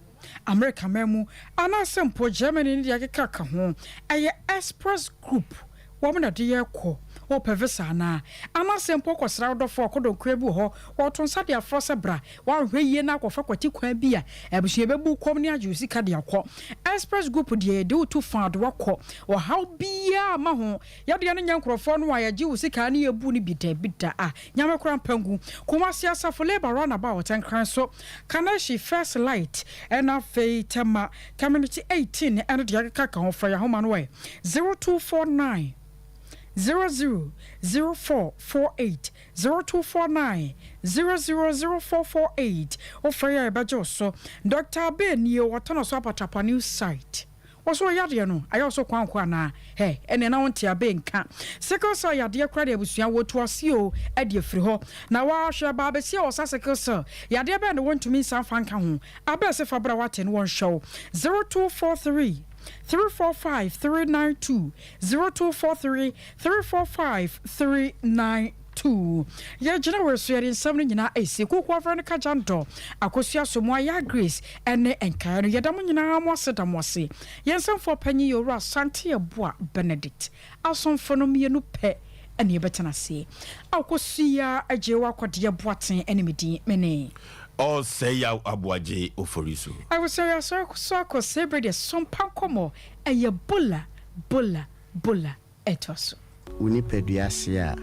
Amerika man mu, anaasɛ mpo Germany ne deɛ ɛkeka ka ho. Ɛyɛ Express Group, wɔn na ɛde yɛ kɔ. Wopɛ visa anaa? Anaasɛ mpo wokɔsra wo dɔfo a ɔkɔdɔnkoa bi wɔ hɔ, wɔto nsa de afrɛ wo sɛ bra. Woanhwɛ yie na akɔfa kwati kwan bi a, abusua bɛbu wo kɔm ne agye wo sika de akɔ. Express Group deɛ yɛde wo tu faa de wo akɔ. Ɔhaw biara mma ho. Yɛdeɛ no nyɛ nkorɔfoɔ no a yɛgye wo sika ne yɛbu no bi dabi da a Nyame koraa mpa ngu. Kumasi Asafo Labour Roundabout Nkran so Kaneshie First Light ɛna afei Tema Community 18 ɛne deɛ ɛkeka ka ho frɛ yɛn ahoma no ɛ 0249 00 0448 0249 00 0448 wofrɛ yɛn a yɛbɛgye wo so. Doctor Abey nie ɔtɔn so apatrapa new site. Wo so yadeɛ no ayɛ wo so kwanko anaa? Hɛ, ɛneɛ na wonte abe nka. Sickle cell yadeɛ koraa deɛ abusua wɔtu aseɛ o de afiri hɔ. Na waa hwɛ baa bɛsi a ɔsa sickle cell yadeɛ bɛn na wɔntumi nsa mfa nka ho? Abɛ se fa bra wate na wɔnhwɛ wo. 0243 345 392 0243 345 392. Tuu. Yɛgyina wei so yɛde nsɛm no nyinaa asi Kuku Veronica Jandor, Akosua Asamoah, Yaa Grace ne nkaeɛ no. Yɛda mo nyinaa mo ase da mo ase. Yɛn nsɛmfoɔ panyin yɛ Owura Asante Yeboah Benedict. Asomfo no mmienu pɛ na yɛbɛtena ase. Akosua Agyei Akɔdeɛ Boateng ne me din. Me ne. Ɔsɛe Yaw Aboagye Oforisuo. Abusua yɛasɔre so akɔ Sebre deɛ Sompa nkɔmmɔ ɛyɛ bola bola bola ɛtoa so. Wo nipadua se a.